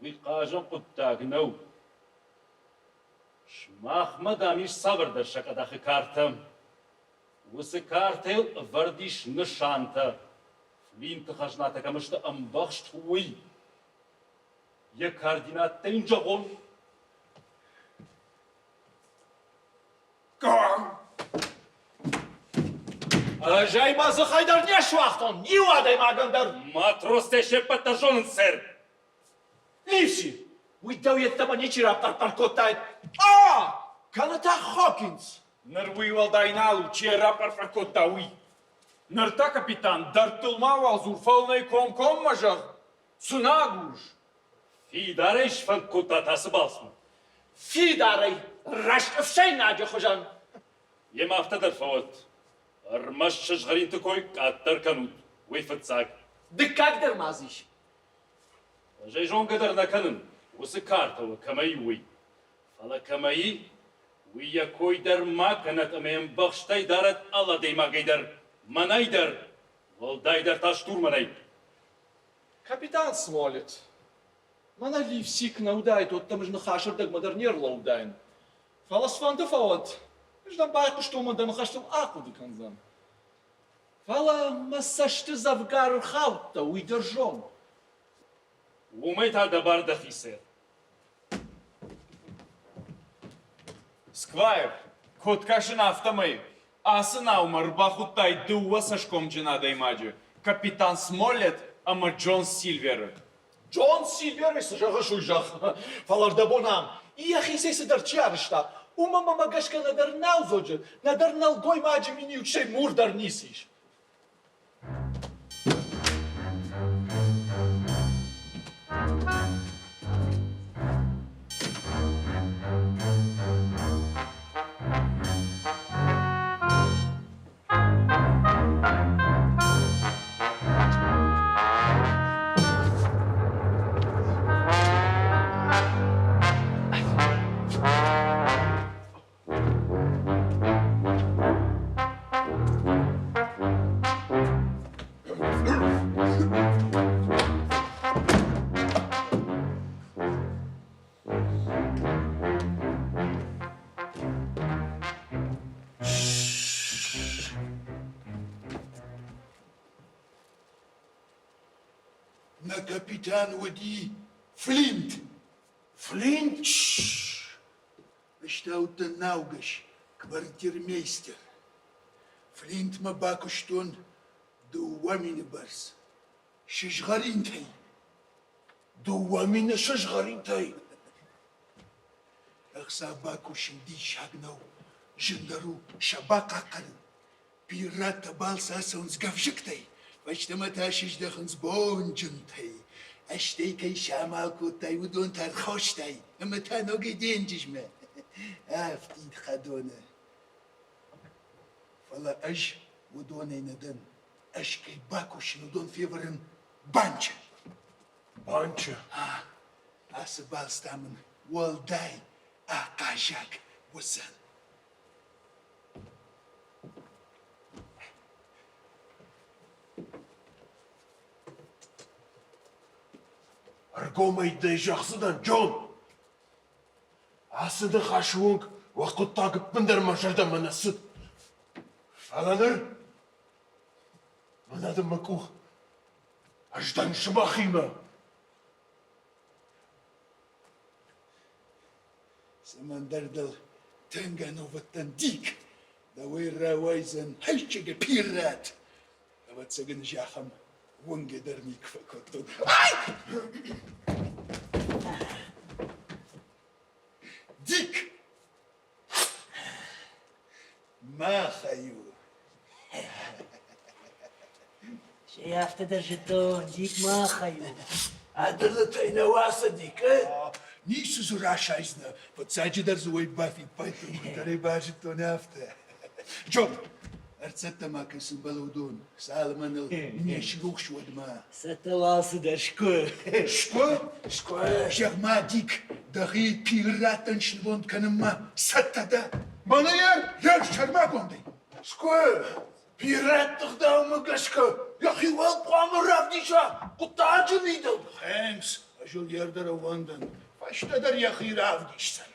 уый хъазӕн хъуыддаг нӕу. Сымахмӕ, дам, ис цавӕрдӕр сакъадахы картӕ. Уыцы картӕйыл ӕвӕрд ис нысантӕ, Флинты хӕзнатӕ кӕм сты ӕмбӕхст, уый. Йӕ координаттӕ йын зӕгъон? Ӕз ӕй мӕ дзыхӕй дӕр не суагътон, иу адӕймагӕн дӕр. Матростӕ се ппӕт дӕр зонынц, сэр. Ливси, уый дӕу йеддӕмӕ ничи рапъӕр-пъӕр кодтаид. А! Кӕнӕ та Хокинс. Ныр уый уӕлдай нал у, чи рапъӕр-пъӕр кодта, уый. Ныр та, капитан, дӕрдтыл мауал дзур, фӕлӕ нӕй комкоммӕ зӕгъ, цы нӕ агурыс? Фидарӕй сфӕнд кодтат ацы балцмӕ? Фидарӕй, раст ӕфсӕйнаджы хуызӕн. Йемӕ афтӕ дӕр фӕуӕд. Ӕрмӕст сызгъӕринты кой къаддӕр кӕнут, уый фыццаг. Дыккаг дӕр ма дзы ис. Ӕз ӕй зонгӕ дӕр нӕ кӕнын, уыцы картӕ уӕ кӕмӕй у, уый. Фӕлӕ кӕмӕй и, уый йӕ кой дӕр ма кӕнӕд ӕмӕ йӕм бӕхстӕй дарӕд алы адӕймагӕй дӕр, мӕнӕй дӕр, уӕлдайдӕр та штурманӕй. Капитан Смолет, мӕнӕ Ливсик нӕ уыдаид, уӕд дӕм ӕз ныхасырдӕгмӕ дӕр не рлӕууыдаин. Фӕлӕ цыфӕнды фӕуӕд, ӕз дӕм байхъуыстон ӕмӕ дӕ ныхӕстыл ахъуыды кӕндзӕн. Фӕлӕ мӕ цӕсты дзӕвгар ӕрхаудта, уый дӕр зон. Уымӕй та дӕ бар дӕхи, сэр. Сквайр, куыд кӕсын афтӕмӕй, ацы наумӕ ӕрбахуыдтай дыууӕ цӕсгомджын адӕймаджы, капитан Смоллет ӕмӕ Джон Сильверы. Джон Сильверӕй цы зӕгъыс, уый зӕгъ. Фӕлӕ ӕрдӕбон ам йӕхицӕй цыдӕр чи арызта, уымӕ мӕмӕ гӕсгӕ нӕдӕр наудзоджы, нӕдӕр нӕлгоймаджы миниуджытӕй мур дӕр ницы ис. Нӕ капитан уыди Флинт. Флинт? Ӕз та уыдтӕн наугӕс, квартирмейстер. Флинтмӕ бакуыстон 2000 бӕрц. Сызгъӕринтӕй. 2000 сызгъӕринтӕй? Ӕхца бакусын диссаг нӕу, зындӕр у сӕ бахъахъхъӕнын. Пираттӕ балцы ацӕуынц гӕвзыктӕй, фӕстӕмӕ та сыздӕхынц бонджынтӕй. Стӕй кӕй самал кодтай, уыдон та ӕрхостай ӕмӕ та ногӕй денджызмӕ. Афтид хӕдоны. Фӕлӕ ӕз уыдонӕй нӕ дӕн. Ӕз кӕй бакусын, уыдон февӕрын банчы. Банчы? Ацы балц та мын уӕлдай ахъаззаг уыдзӕн. Ӕргомӕй дӕ зӕгъдзынӕн, Джон! Ацы ныхасы онг уӕ хъуыддаг ӕппындӕр мӕ зӕрдӕмӕ нӕ цыд. Фӕлӕ ныр мӕнӕ дын мӕ къух. Ӕз дӕн сымахимӕ. Цӕмӕндӕр дыл тынг ӕнувыд дӕн, Дик. Дӕуӕй рауайдзӕн хӕйрӕджы пират. Ӕвӕццӕгӕн ӕз ахӕм уынгӕ дӕр никуы фӕкодтон. Ай! Дик! Махӕй у. Сей афтӕ дӕр зыдтон, Дик махӕй у. Ӕдылытӕй нӕ уацы, Дик, э? Ницы дзы расайдзынӕ. Фыццаджыдӕр дзы уый бафиппайдтон, куыддӕр ӕй базыдтон, афтӕ. Джон, ӕрцӕттӕ ма кӕн цы мбӕлы уыдон, цалынмӕ ныл не срухс, уӕдмӕ. Цӕттӕ уал цыдӕр сгуы. Сгуы? Сгуы. Зӕгъ-ма, Дик, дӕхи пираттӕн снывонд кӕнынмӕ цӕттӕ дӕ? Мӕнӕ йӕ йӕ сӕрмагондӕй. Сгуы! Пирӕтты гъдаумӕ гӕсгӕ йӕхи уал хъуамӕ равдиса хъуыддаджы мидӕг. Хэнкс, ӕз ыл йе рдӕр ӕууӕндын, фӕстӕдӕр йӕхи равдисдзӕн.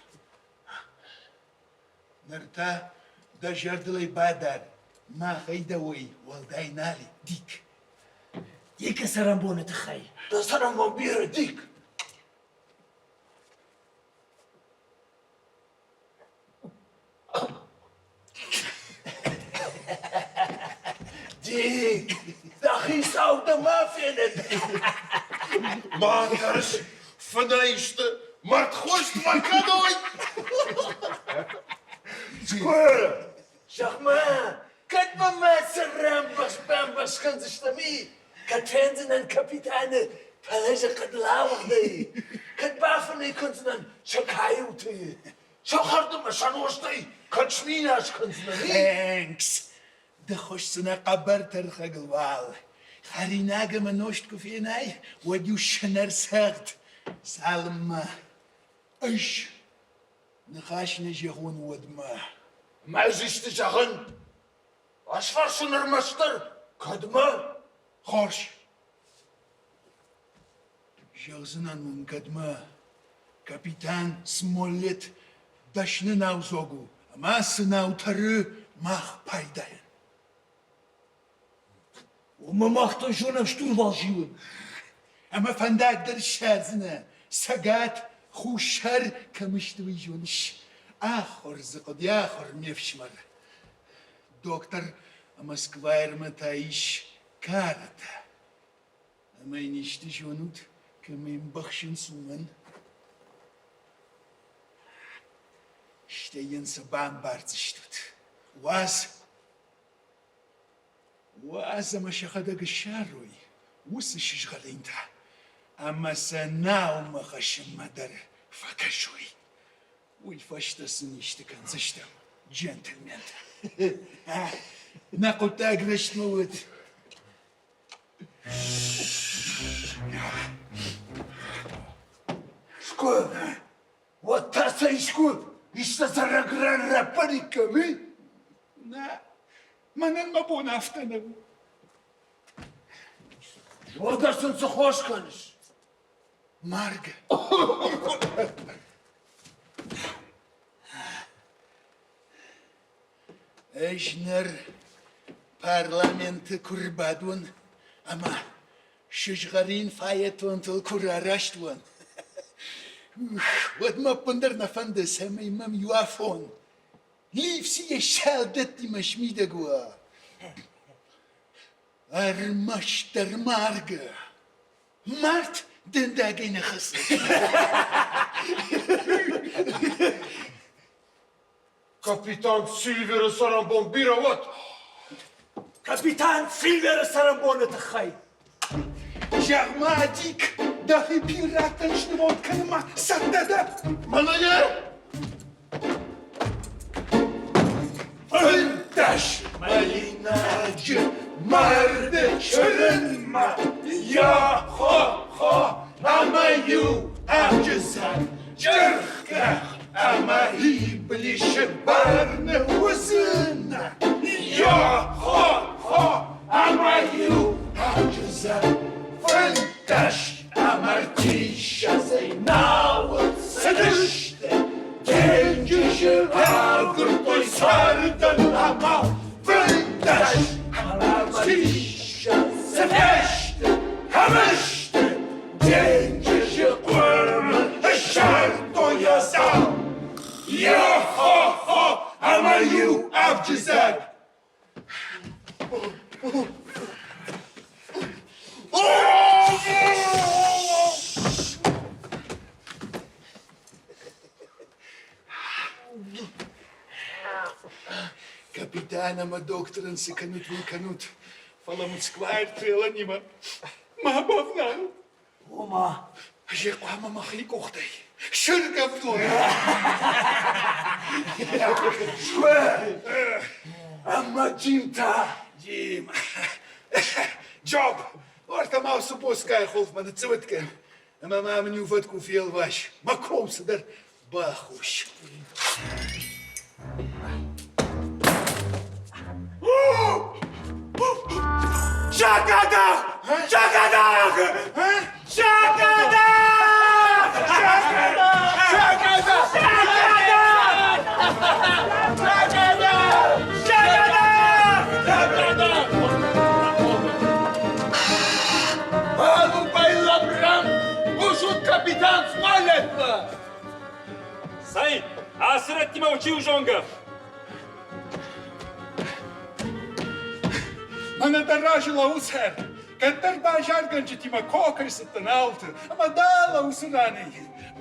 Ныр та дӕ зӕрдыл ӕй бадар, махӕй дӕуӕй уӕлдай нал и, Дик. Дикы цӕрӕнбоны тыххӕй. Дӕ цӕрӕнбон бирӕ, Дик. Дик, дӕ хицау дӕ ма фенӕд. Ма тӕрс, фынӕй сты, мӕрдхуыст ма кӕной. Скуы, зӕгъ-ма, кӕд ма мӕ цӕрӕнбӕхс-бамбӕхс кӕндзыстӕм, и? Кӕд фендзынӕн капитаны пӕлӕзы хъӕдыл ауыгъдӕй, кӕд бафынӕй кӕндзынӕн сӕ каюты, сӕ хӕрдмӕ сӕ нозтӕй кӕд сминас кӕндзынӕн, и? Хэнкс, ды хуысдзынӕ хъӕбӕр тӕрхӕгыл уал. Хӕринаг ӕмӕ нозт куы фенай, уӕд-иу сынӕр цӕгъд, цалынмӕ ӕз ныхас нӕ зӕгъон, уӕдмӕ. Мӕ ӕз исты зӕгъын? Ӕз фӕрсын ӕрмӕстдӕр, кӕдмӕ? Хорз. Зӕгъдзынӕн уын, кӕдмӕ. Капитан Смоллет дӕсны наудзог у, ӕмӕ цы нау тӕры мах пайдайӕн. Уымӕ мах та зонӕм штурвал зилын. Ӕмӕ фӕндаг дӕр ссардзынӕ. Цӕгат, Хуссар кӕм сты, уый зоныс. Ахуыр дзы хъуыди, ахуыр, ме фсымӕр. Доктор ӕмӕ сквайрмӕ та ис картӕ. Ӕмӕ йын исты зонут, кӕм ӕй ӕмбӕхсынц, уымӕн? Стӕй йын цы бамбардзыстут? Уадз, Уадз ӕмӕ сӕхӕдӕг ссарой уыцы сызгъӕринтӕ ӕмӕ сӕ наумӕ хӕссынмӕ дӕр фӕкӕсой. Уый фӕстӕ сын исты кӕндзыстӕм, джентльментӕ. Нӕ хъуыддаг рӕстмӕ уыд. Скъуы, уӕд та сӕ искуы исты цӕрӕг ран раппариккам, и? Нӕ, мӕнӕн мӕ бон афтӕ нӕу. Уӕдӕ сын цы хос кӕныс? Маргӕ. Ӕз ныр парламенты куы рбадон ӕмӕ сызгъӕрин фаэтонтыл куы рараст уон, Уӕд мӕ ӕппындӕр нӕ фӕнды, цӕмӕй мӕм иу афон Ливси йӕ салдӕттимӕ смидӕг уа. Ӕрмӕстдӕр маргӕ. Мард дӕндагӕй нӕ хӕцы. Капитан Сильверы цӕрӕнбон бирӕ уӕд! Капитан Сильверы цӕрӕнбоны тыххӕй! Зӕгъ-ма, Дик, дӕхи пираттӕн снывонд кӕнынмӕ цӕттӕ дӕ? Мӕнӕ йӕ! 15 мӕлинаджы марды чырынмӕ йо-хо-хо ӕмӕ-иу авджы дзаг чырхгӕх ӕмӕ иблисы бӕрны уыдзынӕ. Йо-хо-хо ӕмӕ-иу авджы дзаг 15 ӕмӕ ртиссӕдзӕй науы цыдысты. Денджызы агуырдтой цардӕн амал 15 ӕмӕ ртиссӕдзы фесты, кӕм сты? Денджызы хъуырмы ссардтой йӕ сау. Йо-хо-хо ӕмӕ иу авджы дзаг. Капитан ӕмӕ дохтырӕн цы кӕнут, уый кӕнут, фӕлӕ мын сквайр Треланимӕ ма бавналут. Ома? Ӕз ӕй хъуамӕ мӕхи къухтӕй сыргӕвдон. Ӕмӕ Джим та? Джим. Джоб, уӕртӕ ма уыцы боцкъайы хуылфмӕ ныццывыд кӕн ӕмӕ ма мын иу фӕткъуы фелвас, мӕ ком цыдӕр бахус. Сакъадах! Сакъадах! Сакъадах! Сакъадах! Сакъадах! Палубӕй лӕбрӕн хъусут капитан Смолетмӕ! Цӕй, ацы рӕттимӕ чи у зонгӕ? Мӕнӕ дӕ разы лӕууы сӕр. Кӕддӕр базаргӕнджытимӕ кокӕй цыдтӕн ауылты, ӕмӕ дӕлӕ уыцы ранӕй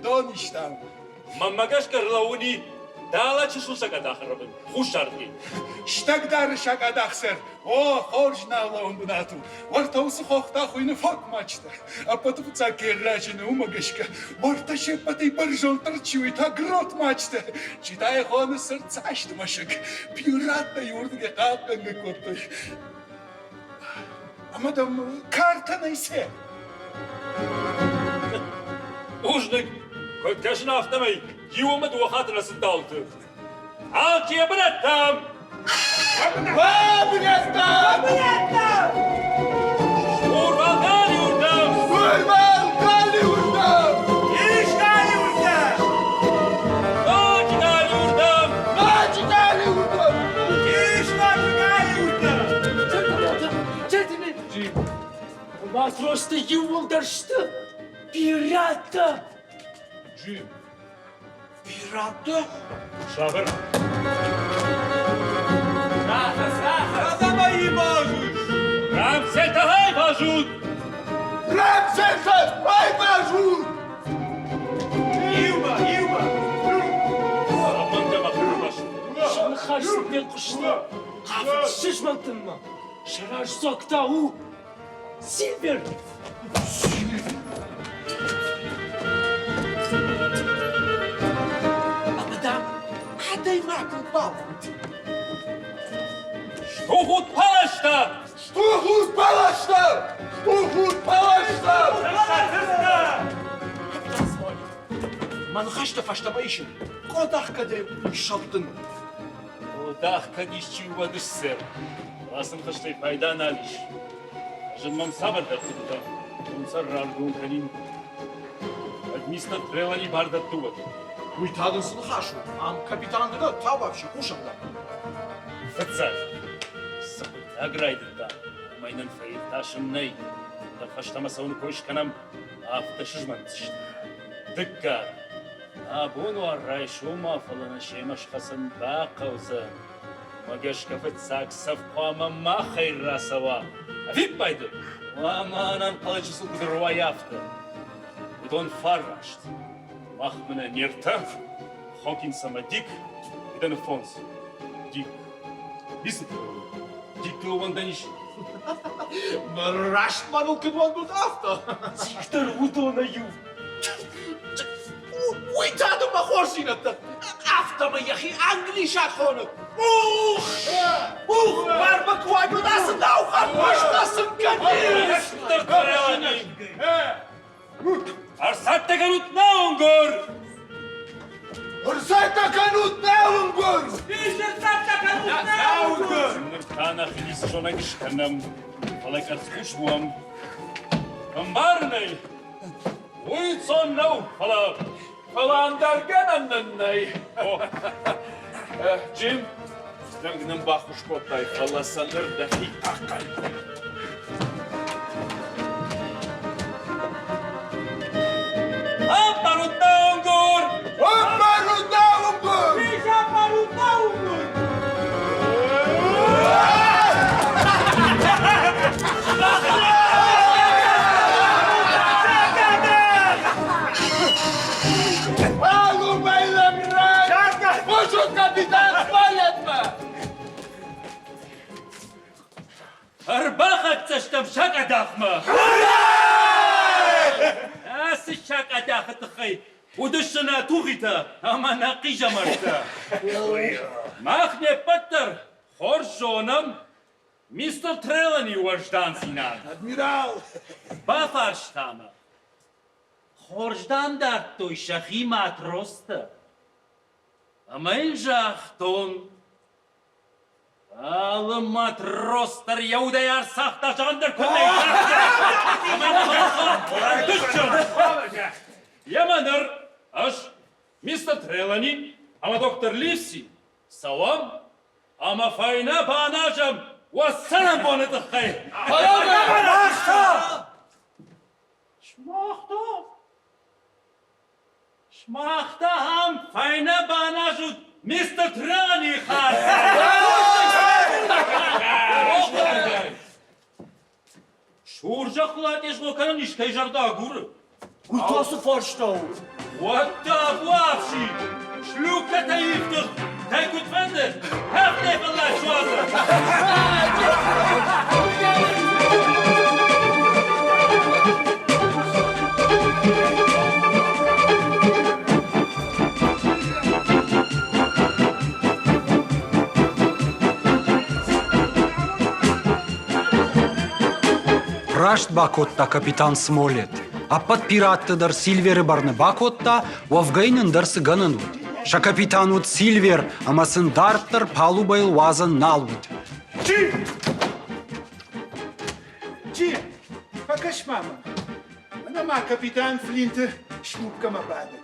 дон истам. Мӕнмӕ гӕсгӕ рлӕууыни дӕлӕ чысыл сакъадахы рӕбын, хуссарты. Стӕгдары сакъадах, сэр. О, хорз наулӕууӕн бынат у. Уӕртӕ уыцы хох та хуыйны Фокмачтӕ. Ӕппӕты фыццаг кӕй разыны, уымӕ гӕсгӕ. Уӕртӕ се ппӕтӕй бӕрзонддӕр чи у, та гротмачтӕ. Чи та йӕ хоны сырддзасты мӕсыг. Пираттӕ иуырдыгӕй хъахъхъӕнгӕ кодтой. Ӕмӕ дӕм картӕ нӕй, сэр? Бузныг! Куыд кӕсын, афтӕмӕй иу ӕмӕ дыууӕ хатты нӕ цыдтауты. Алчи йӕ бынӕттӕм! Бынӕттӕм! Бынӕттӕм! Штурвал галиуырдӕм! Штурвал галиуырдӕм! Ис галиуырдӕм! Ноджы галиуырдӕм! Ноджы галиуырдӕм! Ис ноджы галиуырдӕм! Джентльмен! Матростӕ иууылдӕр сты пираттӕ! Джим, Пираттӕ? Сабыр. Кӕдӕм ивазыс? Рамсетӕ айвазут! Рамсетӕ айвазут! Иумӕ, иумӕ! Аманда мӕ хурвӕст. Сӕ ныхас сын фехъуыста, хъавыд сызмӕнтынмӕ. Сӕ раздзог та у Сильвер! Ӕмӕ, дам, адӕймагыл баууӕнд. Штухут паласта! Штухут паласта! Штухут паласта! Мӕ ныхӕстӕ фӕстӕмӕ исын. Къодах кӕдӕй ссӕлдтын. Къодах кӕд исчи уӕд ссер. Ацы ныхӕстӕй пайда нал ис. Зын мӕм цавӕрдӕр хъуыдытӕ уым сӕр раргом кӕнин. Кӕд мистер Трелани бар дӕтты, уӕд. Уый та дын цы ныхас у? Ам капитан ды дӕ, табуафси, хъусӕм дӕм. Фыццаг, цы хъуыддаг райдыдта, уымӕй нын фӕиртасын нӕй. Дӕ фӕстӕмӕ цӕуын кой скӕнӕм, афтӕ сызмӕнтдзысты. Дыккаг. Абон уа райсом ма, фӕлӕ нӕ семӕ схӕцын бахъӕудзӕн. Мӕ гӕсгӕ фыццаг цӕф хъуамӕ махӕй рацӕуа. Ӕвиппайды! Хъуамӕ ӕнӕнхъӕлӕджы сыл куыд ӕруайа, афтӕ. Уыдон фӕраст. Мах мӕнӕ не ртӕ, Хокинс ӕмӕ Дик, фидӕны фондз. Дик. Ницы Дикыл ӕууӕндӕн ис? Раст мӕныл куыд уӕндут, афтӕ. Дик дӕр уыдонӕй иу. Уый та дын мӕ хорздзинӕдтӕ. Афтӕмӕй йӕхи англисаг хоны. Ух! Ух! Барба куы уай, уӕд ацы наухӕр фӕстӕ сын кӕнис! Ӕрцӕттӕ кӕнут наунгур! Ӕрцӕттӕ кӕнут наунгур! Ӕрцӕттӕ кӕнут наунгур! Ныр та нӕхи ницы зонӕг скӕнӕм, фӕлӕ къӕрцхъус уӕм. Ӕмбарын ӕй, уый цон нӕу, фӕлӕ Фӕлӕ ӕндӕр гӕнӕн нын нӕй. Джим, тынг нын баххуыс кодтай, фӕлӕ сӕ ныр дӕхи хъахъхъӕн. Аппарут наунгур! Аппарут наунгур! Аппарут наунгур! Ӕрбахӕццӕ стӕм сакъадахмӕ! Ацы сакъадахы тыххӕй уыдысты нӕ тухитӕ ӕмӕ нӕ хъизӕмӕрттӕ. Мах не ппӕт дӕр хорз зонӕм, Мистер Трелани уӕздандзинад. Адмирал! Бафарста мӕ. Хорз дам дардтой сӕхи матростӕ. Ӕмӕ йын загътон, алы матрос дӕр йӕ удӕй ӕрцагъта, зӕгъӕн дӕр куыд нӕй. Емӕ ныр ӕз, мистер Трелани ӕмӕ доктор Ливси цӕуӕм ӕмӕ фӕйнӕ баназӕм уӕ цӕрӕнбоны тыххӕй. Сымах та, сымах та ам фӕйнӕ баназут мистер Треланийы хардз. Сурзӕххыл атезгъо кӕнын искӕй зӕрдӕ агуры? Уый та цы фарста у? Уӕд та буафси! Шлюпкӕтӕ ифтыгъд, кӕй куыд фӕнды, афтӕ фӕллад суадзы! Раст бакодта капитан Смолет. Ӕппӕт пиратты дӕр Сильверы бӕрны бакодта, уӕвгӕ йын ӕндӕр цы гӕнӕн уыд. Сӕ капитан уыд Сильвер, ӕмӕ сын дарддӕр палубӕйыл уадзӕн нал уыд. Чи? Чи? Фӕкӕс-ма мӕм. Мӕнӕ ма капитан Флинты шлюпкӕмӕ бадӕг.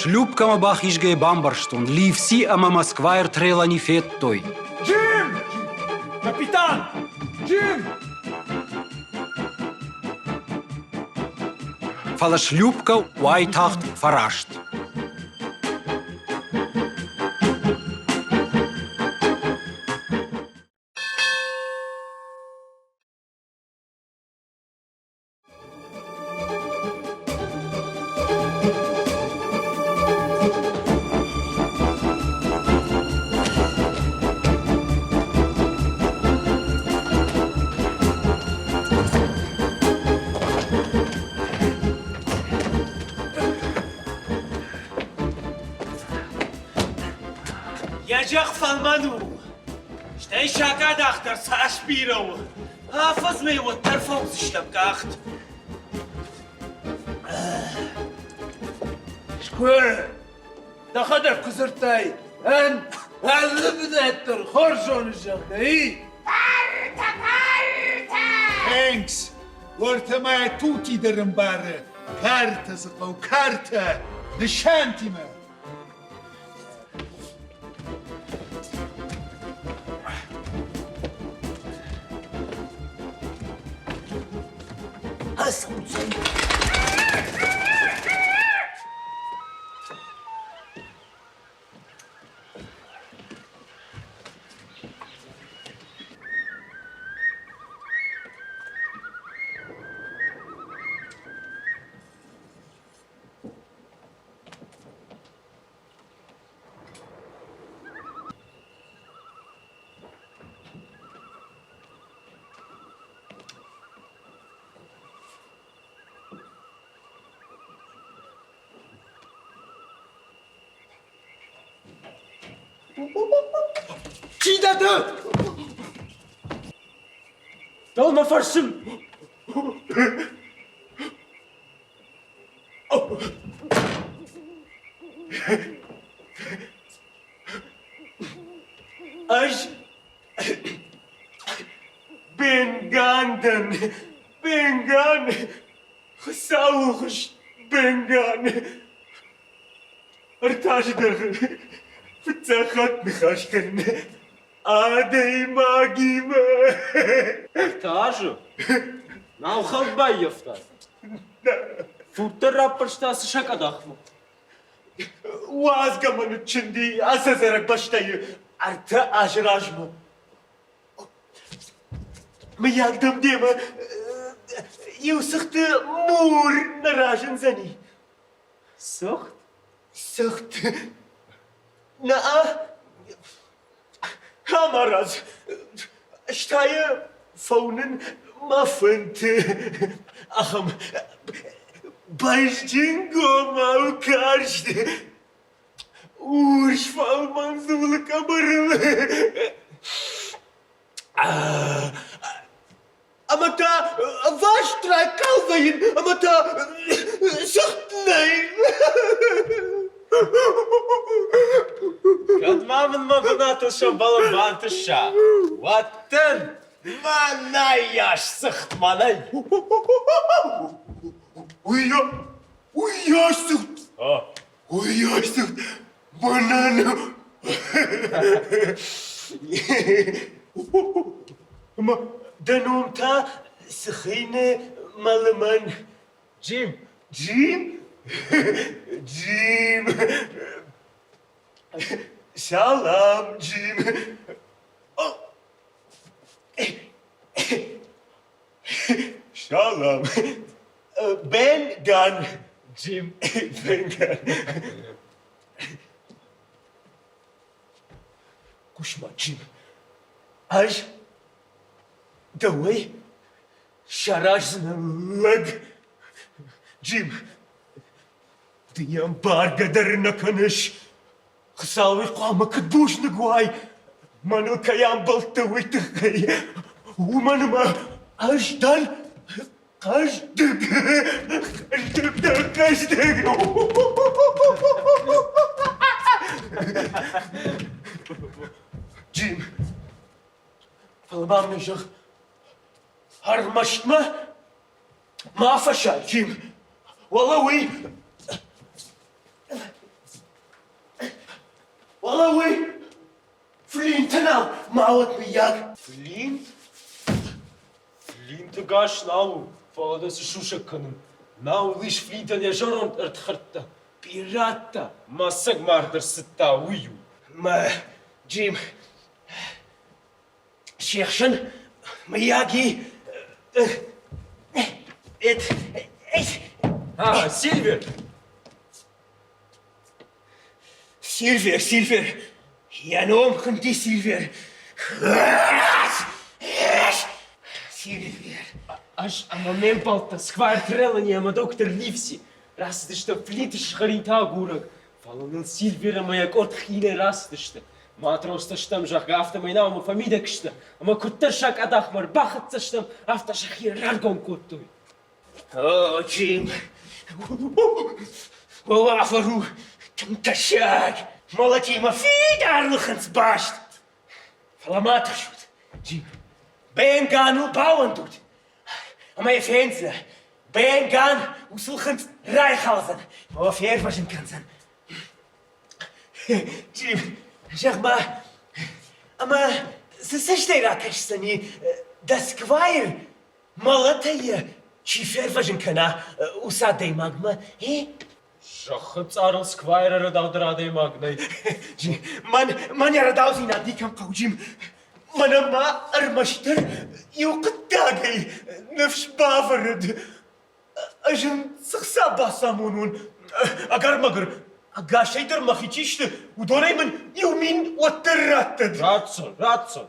Шлюпкӕмӕ бахизгӕйӕ бамбӕрстон, Ливси ӕмӕ Москвайы Трелани федтой. Джим! Капитан! Джим! Фӕлӕ шлюпкӕ уайтагъд фӕраст. Йӕ зӕхх фӕлмӕн у, стӕй сакъадах дӕр цас бирӕ у, Афӕдзмӕ уӕддӕр фӕуыдзыстӕм къахт. Скуыр, дӕхӕдӕг куы дзырдтай, ӕн алы бынат дӕр хорз зоныс, зӕгъгӕ, и? Партӕ, партӕ! Хэнкс, уӕртӕ ма тути дӕр ӕмбары. Картӕ дзы хъӕуы, картӕ! Нысантимӕ! Ацӕудзӕн. Чи дӕ ды? Дӕу мӕ фӕрсын. Ӕз Бенган дӕн, Бенган, Хуыцауы хуыз Бенган. Ӕртӕ дӕргъы фыццаг хатт ныхас кӕнын адӕймагимӕ. Ӕртӕ азы? Нал хӕлд баййӕфтай? Фурддӕр раппӕрста цы сакъадахмӕ? Уадзгӕ мӕ ныччынди ацы ӕдзӕрӕг бӕстӕйы ӕртӕ азы размӕ. Мыййаг дӕм демӕ иу цыхты мур нӕ разындзӕни? Цыхт? Цыхт. Нӕ, Камарадз, стайы фӕуынын мӕ фынты ахӕм бӕзджынгомау карст урс фӕлмӕн дзулы къӕбӕрыл. Ӕмӕ та ӕваст райхъал вӕййын ӕмӕ та сыгъд нӕй. Кӕд ма мын мӕ бынатыл сӕмбӕлын бантыса, уӕд дын мӕнӕйас цыхт мӕнӕй. Уыйас цыхт! Уыйас цыхт мӕнӕн! Ӕмӕ дӕ ном та цы хыйны, мӕ лымӕн? Джим. Джим? Джим. Салам, Джим. Салам. Бен Ган. Джим Бен Ган. Хъус-ма, Джим, ӕз дӕуӕй сараздзынӕн лӕг. Джим, ды йӕм баргӕ дӕр нӕ кӕныс. Хуыцауӕй хъуамӕ куыд бузныг уай, мӕныл кӕй амбӕлдтӕ, уый тыххӕй. Уымӕн ӕмӕ ӕз дӕн хъӕздыг, хъӕздыг дӕн, хъӕздыг. Джим, фӕлӕ ма мын зӕгъ, ӕрмӕст мӕ ма фӕсай, Джим. Уӕлӕ уый Уӕлӕ уый Флинты нал ма уӕд, мыййаг. Флинт? Флинты гас нал у, фӕлӕ дӕ цы сусӕг кӕнын? Нал ис Флинтӕн йӕ зӕронд ӕрдхӕрдтӕ, пираттӕ. Мӕ цӕг мард ӕрцыдта, уый у. Мӕ Джим, се хсӕн, мыййаг, и А, Сильвер! Сильвер, Сильвер! Йӕ ном хуынди Сильвер. Сильвер. Ӕз ӕмӕ ме мбӕлттӕ Сквайр Трелани ӕмӕ доктор Ливси рацыдысты Флиты сызгъӕринтӕ агурӕг, фӕлӕ ныл Сильвер ӕмӕ йӕ къорд хинӕй рацыдысты. Матростӕ стӕм, зӕгъгӕ, афтӕмӕй наумӕ фӕмидӕг сты, ӕмӕ куыддӕр сакъадахмӕ ӕрбахӕццӕ стӕм, афтӕ сӕхи раргом кодтой. О, Джим, уавӕр у тынг тӕссаг. Мӕлӕтимӕ фидар лыхынц баст. Фӕлӕ ма тыхсут, Джим. Бенганыл бауӕндут, ӕмӕ йӕ фендзынӕ. Бенган уыцы лхынцъ райхалдзӕн, фӕлӕ фервӕзын кӕндзӕн. Джим, зӕгъ-ма, ӕмӕ цы цӕстӕй ракӕсдзӕни дӕ сквайр мӕлӕтӕй йӕ чи фервӕзын кӕна, уыцы адӕймагмӕ, и? Зӕххы цъарыл сквайры рӕдаудӕр адӕймаг нӕй. Мӕн, мӕн йӕ рӕдаудзинад никӕм хъӕуы, Джим. Мӕнӕ ма ӕрмӕстдӕр иу хъуыддагӕй ныфс бавӕрӕд. Ӕз ын цы хца бацамонон, ӕгӕр-мӕгуыр, ӕгасӕй дӕр мӕхи чи сты, уыдонӕй мын иу мин уӕддӕр раттӕд. Ратдзӕн, ратдзӕн.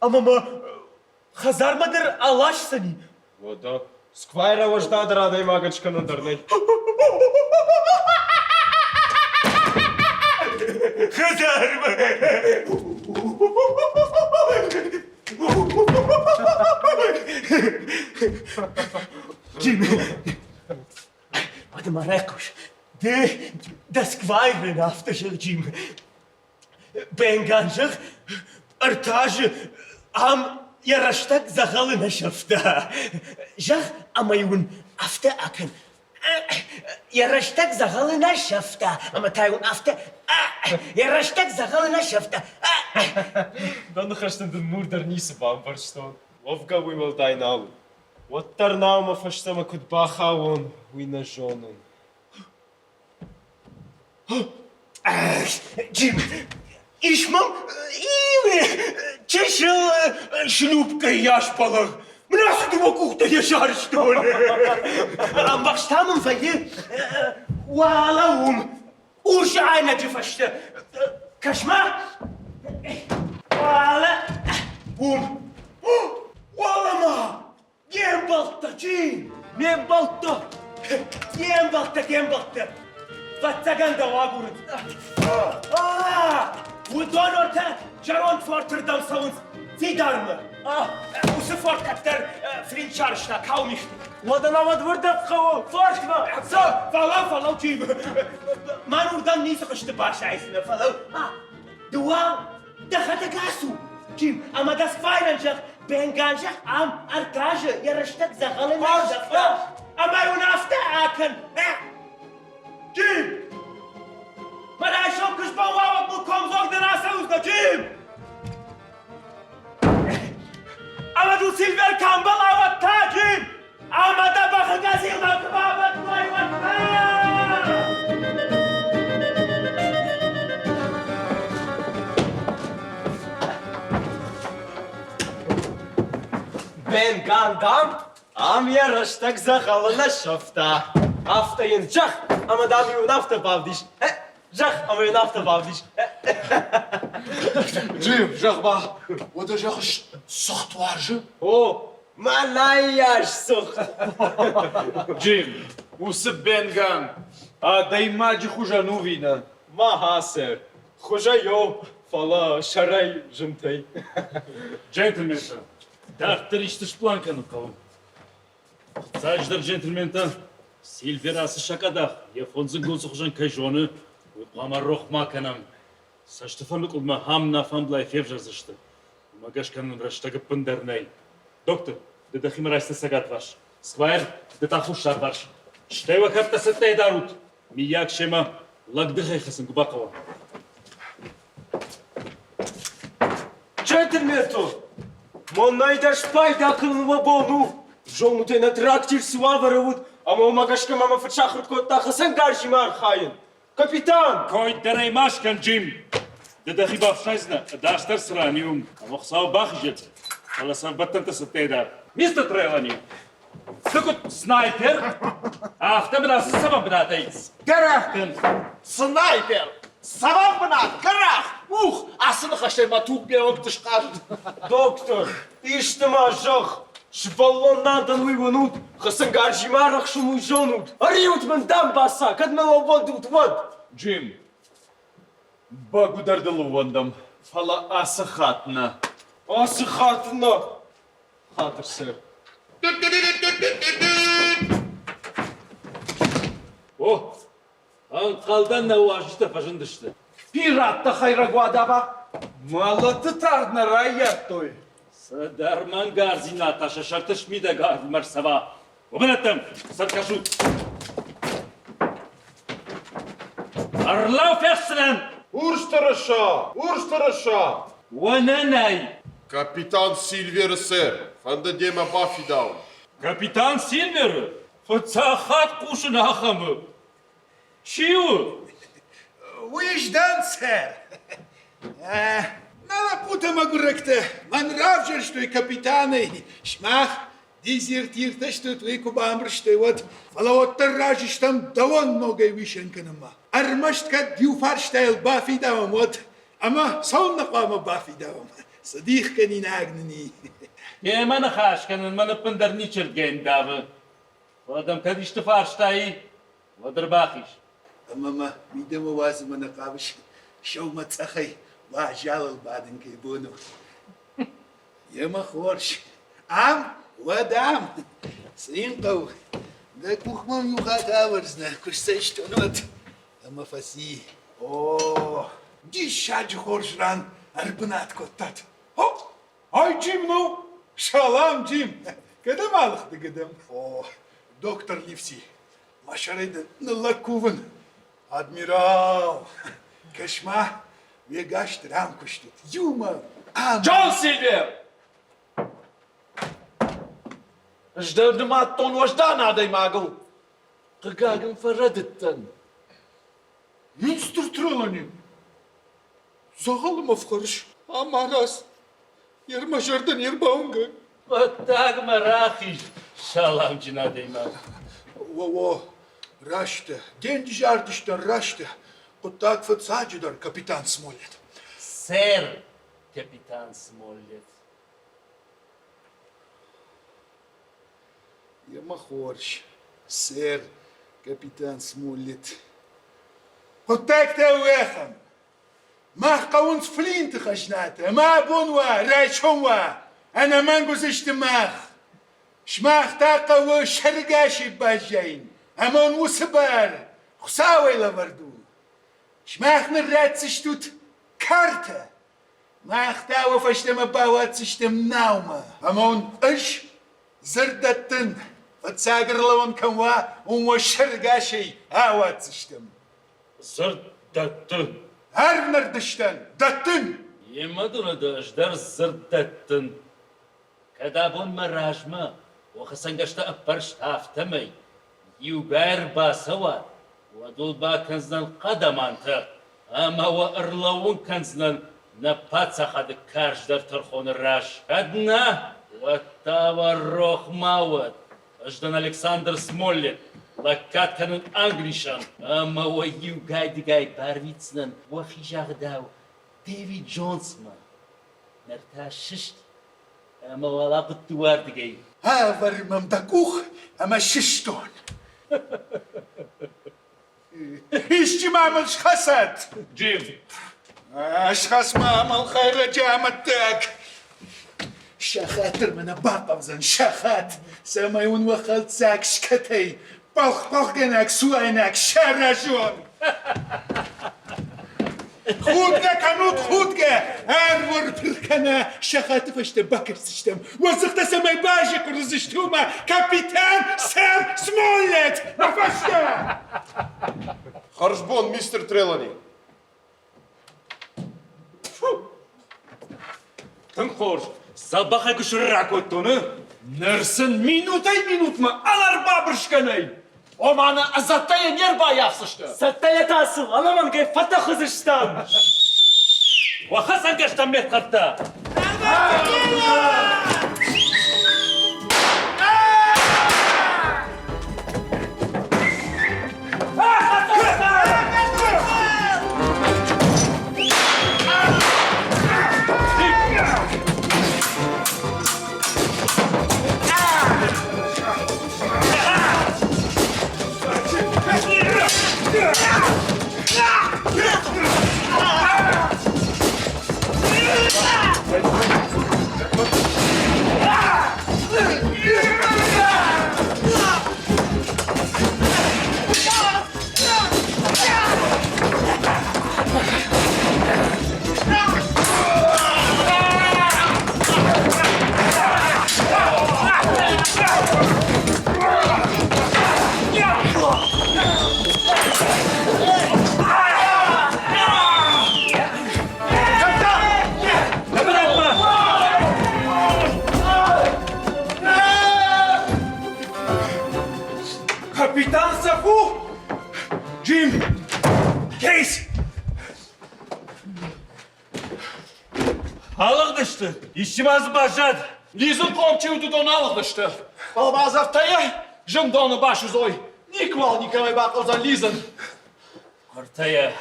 Ӕмӕ мӕ хӕдзармӕ дӕр аласдзӕни. Уӕдӕ сквайрӕ уӕздадӕр адӕймагӕн скӕнӕн дӕр нӕй. Хӕдзармӕ! Джим, уӕдӕ ма райхъус. Ды дӕ сквайрӕн афтӕ зӕгъ, Джим. Бенган зӕгъ, ӕртӕ азы ам йӕ рӕстӕг дзӕгъӕлы нӕ сӕфта. Зӕгъ, ӕмӕ-иу ын афтӕ акӕн. Йӕ рӕстӕг дзӕгъӕлы нӕ сӕфта, ӕмӕ та-иу ын афтӕ йӕ рӕстӕг дзӕгъӕлы нӕ сӕфта. Дӕ ныхӕстӕн дын мур дӕр ницы бамбӕрстон. Уӕвгӕ уый уӕлдай нал у. Уӕддӕр наумӕ фӕстӕмӕ куыд бахауон, уый нӕ зонын. Джим, ис мӕм иу чысыл шлюпкӕйы йас бӕлӕгъ. Мын ацы дыууӕ къухтӕ йӕ сарӕзтон. Ӕмбӕхста мын вӕййы уӕлӕ уым, урс айнӕджы фӕстӕ. Кӕс-ма, уӕлӕ уым. Уӕлӕ-ма! Де мбӕлттӕ, чи? Ме мбӕлттӕ! Де мбӕлттӕ, де мбӕлттӕ! Фӕццӕгӕн дӕу агурынц. Уыдон ортӕ зӕронд фортырдӕм цӕуынц фидармӕ. Уыцы форт кӕддӕр Флинт сарӕзта каумихты. Уӕдӕ ма уӕд уырдӕм хъӕуы фортмӕ! Фӕлӕу, фӕлӕу, чи? Мӕн уырдӕм ницы хъызты басайдзынӕ, фӕлӕу. Ды уал Дӕхӕдӕг ацу, Джим, ӕмӕ дӕ сквайрӕн зӕгъ, Бенган зӕгъ, ам ӕртӕ азы йӕ рӕстӕг дзӕгъӕлы нӕ сӕфта. Ӕмӕ уын афтӕ акӕн. Джим! Мӕ райсом куы сбон уа, уӕд мыл комдзог нӕ рацӕудзынӕ, Джим! Ӕмӕ дыл Сильвер Камбл ауӕд та, Джим! Ӕмӕ дӕ бӕхы къӕдзилмӕ куы бабӕттой, уӕд та! Бенган, дам, ам йӕ рӕстӕг дзӕгъӕлы нӕ сӕфта. Афтӕ йын зӕгъ, ӕмӕ дам-иу ын афтӕ бавдис. Зӕгъ, ӕмӕ йын афтӕ бавдис. Джим, зӕгъ-ма, уӕдӕ зӕгъыс, цыхт уарзы? О, мӕнӕйас цыхт! Джим, уыцы Бенган адӕймаджы хуызӕн у ӕви нӕ? Ма, сэр, хуызӕй о, фӕлӕ сӕрӕй зынтӕй. Джентльментӕ, дарддӕр исты сплан кӕнын хъӕуы. Цасдӕр джентльментӕ, Сильвер ацы сакъадах йӕ фондзынгондзы хуызӕн кӕй зоны, уый хъуамӕ рох ма кӕнӕм. Цӕстыфӕныкъуылдмӕ ам нӕ фӕндлӕй февзӕрдзысты. Уымӕ гӕсгӕ нын рӕстӕг ӕппындӕр нӕй. Доктор, ды дӕхимӕ райсдзӕ цӕгатварс. Сквайр, ды та хуссарварс. Стӕй уӕ кӕрдтӕ цӕттӕй дарут. Миййаг семӕ лӕгдыхӕй хӕцын куы бахъӕуа. Джентльментӕ, мӕнӕй дӕр спайда кӕнын уӕ бон у. Зонут ӕй, нӕ трактир цы уавӕры уыд, ӕмӕ уымӕ гӕсгӕ мӕ мӕ фыд сахуыр кодта хӕцӕнгарзимӕ архайын. Капитан! Кой дӕр ӕй ма скӕн, Джим! Ды дӕхи бафснайдзынӕ, ӕдасдӕр цы ран и, уым. Ӕмӕ Хуыцау бахизӕд, фӕлӕ сӕрбӕттӕнтӕ цӕттӕй дар. Мистер Трелани, ды куыд снайпер, афтӕ мын ацы цӕвӕн бынатӕй гӕрах кӕн. Снайпер! Цӕвӕн бынат, гӕрах! Ух, ацы ныхӕстӕй мӕ туг ме уӕнгты схъазыд. Доктор, исты ма зӕгъ! Сывӕллон нӕ уый уынут, хӕцӕнгарзимӕ арӕхсын уый зонут. Ӕриут мын дамбаца, кӕд мыл ӕууӕндут, уӕд! Джим, бӕгуыдӕр дыл ӕууӕндӕм, фӕлӕ ацы хатт нӕ. Ацы хатт нӕ! Хатыр, сэр. О, ӕнхъӕлдӕн нӕ уазджытӕ фӕзындысты. Пираттӕ хӕйрӕг уӕдӕ Мӕлӕты тагъд нӕ раййардтой. Цыдӕр мӕнгардзинад та сӕ сӕрты смидӕг арвмӕ рцӕва. Уӕ бынӕттӕм цӕркӕсут! Ӕрлӕу фехсдзынӕн! Урс тырыса! Урс тырыса! Уӕнӕнӕй! Капитан Сильверы сэр, фӕнды демӕ бафидауын. Капитан Сильверы? Фыццаг хатт хъусын ахӕмы. Чи у? Уый сдӕн, сэр. Нӕ лӕппутӕ мӕгуырӕгтӕ мӕн равзӕрстой капитанӕй. Сымах дезертиртӕ стут, уый куы бамбӕрстой, уӕд. Фӕлӕ уӕддӕр разы стӕм дӕуӕн ногӕй уисӕн кӕнынмӕ. Ӕрмӕст кӕд иу фарстайыл бафидауӕм, уӕд. Ӕмӕ цӕуылнӕ хъуамӕ бафидауӕм? Цы дих кӕнинаг нын и? Демӕ ныхас кӕнын мӕн ӕппындӕр ничердгӕй ӕндавы. Фӕлӕ дӕм кӕд исты фарста и, уӕд ӕрбахиз. Ӕмӕ мӕ мидӕмӕ уадзынмӕ нӕ хъавыс? Сӕумӕцъӕхӕй уазалыл бадын кӕй бон у. Емӕ хорз. Ам, уӕд ам. Цы йын хъӕуы? Дӕ къух мӕм иу хатт авӕрдзынӕ, куы сцӕйстон, уӕд. Ӕмӕ фӕци. О, диссаджы хорз ран ӕрбынат кодтат. О, Ай Джим нӕу? Салам, Джим! Кӕдӕм алыгъды, кӕдӕм? О, доктор Ливси, мӕ сӕрӕй дын ныллӕг кувын. Адмирал, кӕс-ма, уе гас дӕр ам куы стут. Иумӕ ам. Джон Сильвер! Ӕз дӕ нымадтон уӕздан адӕймагыл. Хъыгагӕн фӕрӕдыдтӕн. Мистер Трелони, дзӕгъӕлы мӕ фхӕрыс. Амарас, йе мӕ зӕрдӕ не рбауынгӕг. Хъуыддагмӕ рахиз, саламджын адӕймаг. О, раст дӕ, денджызы ардыстӕн раст дӕ. Хъуыддаг фыццаджыдӕр капитан Смоллет. Сэр, капитан Смоллет. Емӕ хорз, сэр, капитан Смоллет. Хъуыддӕгтӕ уӕхӕн. Мах хъӕуынц Флинты хӕзнатӕ, ӕмӕ абон уа, райсом уа, ӕнӕмӕнг уыдзысты мах. Сымах та хъӕуы сӕрыгасӕй баззайын, ӕмӕ уын уыцы бар Хуыцауӕй лӕвӕрд у. Сымах ныр ратдзыстут картӕ, мах та уӕ фӕстӕмӕ бауадздзыстӕм наумӕ. Ӕмӕ уын ӕз дзырд дӕттын, фыццаг ӕрлӕууӕн кӕм уа, уым уӕ сӕрыгасӕй ауадздзыстӕм. Дзырд дӕттын. Ӕрнӕрдыстӕн, дӕттын! Йемӕ дын ӕз дӕр дзырд дӕттын. Кӕд абон мӕ размӕ уӕ хӕцӕнгӕрзтӕ ӕппӕрст, афтӕмӕй иугай ӕрбацӕуат, уӕд уыл бакӕндзынӕн хъадамантӕ ӕмӕ уӕ ӕрлӕууын кӕндзынӕн нӕ паддзахады карздӕр тӕрхоны раз. Кӕд нӕ, уӕд та уӕ рох ма уӕд, Ӕз дӕн Александр Смоллет, лӕггад кӕнын Англисӕн ӕмӕ уӕ иугай-дыгай барвитдзынӕн уӕхи загъдау Дэвид Джонсмӕ. Ныр та сыст ӕмӕ уал ахъуытты уардыгӕй. Ӕвӕр мӕм дӕ къух ӕмӕ сыстон. Исчи ма мыл схӕцӕд! Джим! Схӕц ма мыл, хӕйрӕджы амӕттаг! Сахатыр мӕ нӕ бахъӕудзӕн, сахат, цӕмӕй уын уӕ хӕлддзаг скӕтӕй пӕлх-пӕлхгӕнӕг цуайнаг саразон! Худгӕ кӕнут, худгӕ! Ӕрвырпырх кӕнӕ сахаты фӕстӕ бакӕсдзыстӕм. Уӕ дзыхтӕ цӕмӕй базыхъуырдзысты, уымӕ капитан сэр Смоллет! Мӕ фӕстӕ! Хӕрзбон, мистер Трелони. Тынг хорз. Дзӕбӕхӕй куы срра кодтон, ы? Ныр сын минутӕй-минутмӕ ӕнӕрбабырсгӕ нӕй. Ома нӕ ӕдзӕттӕйӕ не рбаййафдзысты. Цӕттӕйӕ та сыл ӕнӕмӕнгӕй фӕтӕхыдзыстӕм. Уӕ хӕцӕнгӕрзтӕм ме фхӕрдтӕ! Алыгъдысты? Исчи ма дзы баззад? Лидзынхъом чи уыд, уыдон алыгъдысты. Фӕлӕ ма дзы ӕртӕйӕ зындоны басудзой. Никуал никӕмӕй бахъӕудзӕн лидзын. Ӕртӕйӕ.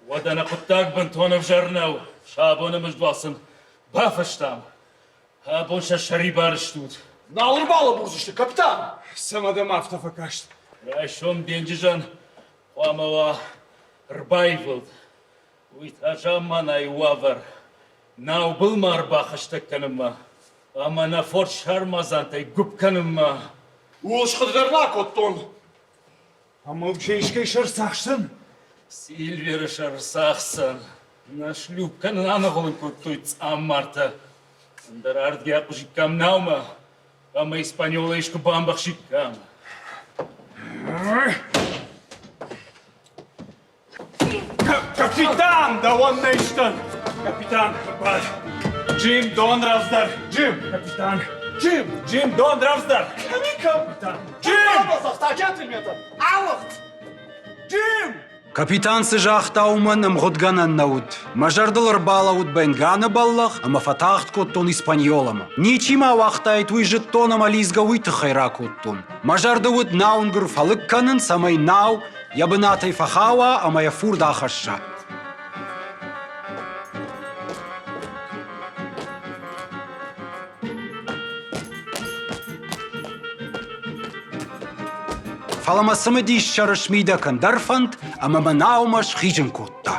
Уӕдӕ нӕ хъуыддаг бынтон ӕвзӕр нӕу. Сӕ абоны мызд уал сын бафыстам. Абон сӕ сӕрибар стут. Нал ӕрбалӕбурдзысты, капитан! Цӕмӕ дӕм афтӕ фӕкаст? Райсом денджызӕн хъуамӕ уа ӕрбаивылд. Уый та замманайы уавӕр. Наубылмӕ ӕрбахӕстӕг кӕнынмӕ ӕмӕ нӕ форт сармадзантӕй гуыпп кӕнынмӕ. Ууыл схъыг дӕр нӕ кодтон. Ӕмӕ искӕй сӕр цахсдзӕн? Сильверы сӕр цахсдзӕн. Нӕ шлюпкӕ нын аныгъуылын кодтой цъаммартӕ. Ӕндӕр ардгӕ хъуызиккам наумӕ ӕмӕ Испаньолӕй искуы бамбӕхсиккам. Капитан, дӕуӕн нӕ истӕн! Капитан, бад! Джим, дон рӕвдздӕр! Джим! Капитан! Джим! Джим, дон рӕвдздӕр! Кӕми капитан? Джим! Загъта джентльментӕн! Алыгъд! Джим! Капитан цы загъта, уымӕн ӕмгъуыдгӕнӕн нӕ уыд. Мӕ зӕрдыл ӕрбалӕууыд Бенганы бӕллӕх ӕмӕ фӕтагъд кодтон Испаньоламӕ. Ничи мӕ ауагътаид, уый зыдтон ӕмӕ лидзгӕ уый тыххӕй ракодтон. Мӕ зӕрды уыд науынгуыр фӕлыг кӕнын, цӕмӕй нау йӕ бынатӕй фӕхауа ӕмӕ йӕ фурд ахӕсса. Фӕлӕ мӕ цымыдис сӕры смидӕг ӕндӕр фӕнд ӕмӕ мӕ наумӕ схизын кодта.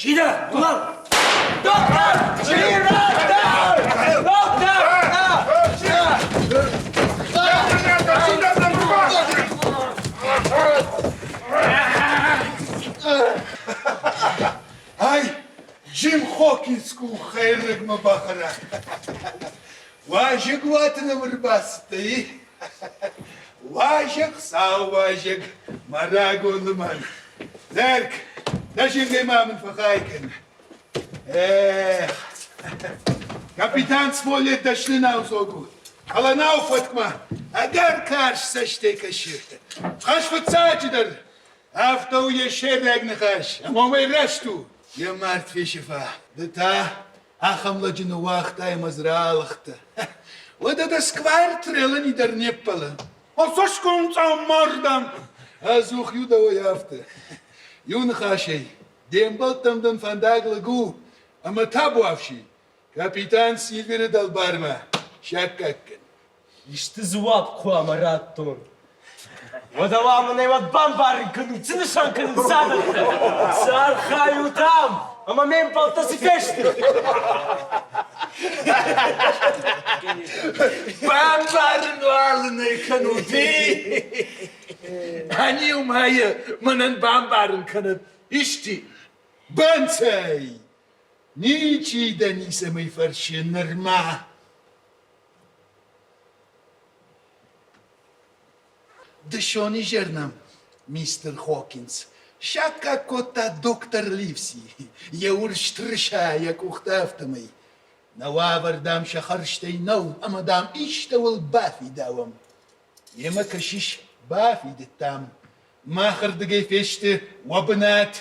Чи дӕ? Улал! Доктор! Чи дӕ? Доктор! Ай, Джим Хокинс ку хӕйрӕгмӕ бахӕра. Уазӕгуаты нӕм ӕрбацыдтӕ, и? Уазӕг, сау уазӕг, мӕ рагон лымӕн. Зӕрк, дӕ зингӕй ма мын фӕхай кӕн. Эх, капитан Смолет дӕсны наудзог у, фӕлӕ нау фӕткмӕ ӕгӕр карз цӕстӕй кӕсы. Хӕс фыццаджыдӕр афтӕ у йӕ сӕйраг ныхас, ӕмӕ уымӕй раст у. Йӕ мард фесӕфа, ды та ахӕм лӕджы ныууагътай ӕмӕ дзы ралыгъдтӕ. Уӕдӕ дӕ сквайр Трелани дӕр не ппӕлы. Цӕсгом цъаммар дам! Ӕдзух иу дӕуӕй афтӕ. Иу ныхасӕй, де мбӕлттӕм дын фӕндаг лыг у, ӕмӕ табуафси, капитан Сильверы дӕлбармӕ саккаг кӕн. Исты дзуапп хъуамӕ раттон. Уӕдӕ уал мын ӕй уӕд бамбарын кӕнут, цы нысан кӕнынц цавӕртӕ? Цы архайут ам? Ӕмӕ ме мбӕлттӕ цы фесты? Бамбарын уал ын ӕй кӕнут, и? Ӕниу ма йӕ мӕнӕн бамбарын кӕнӕд исти. Банцай! Ничи дӕ ницӕмӕй фӕрсы нырма. Дысон изӕр нӕм, мистер Хокинс, саккаг кодта доктор Ливси, йӕ урс тырыса йӕ къухты афтӕмӕй. Нӕ уавӕр, дам, сӕ хӕрзтӕй нӕу ӕмӕ, дам, истӕуыл бафидауӕм. Йемӕ кӕсис Бафидыдтам. Махырдыгӕй фесты уӕ бынат,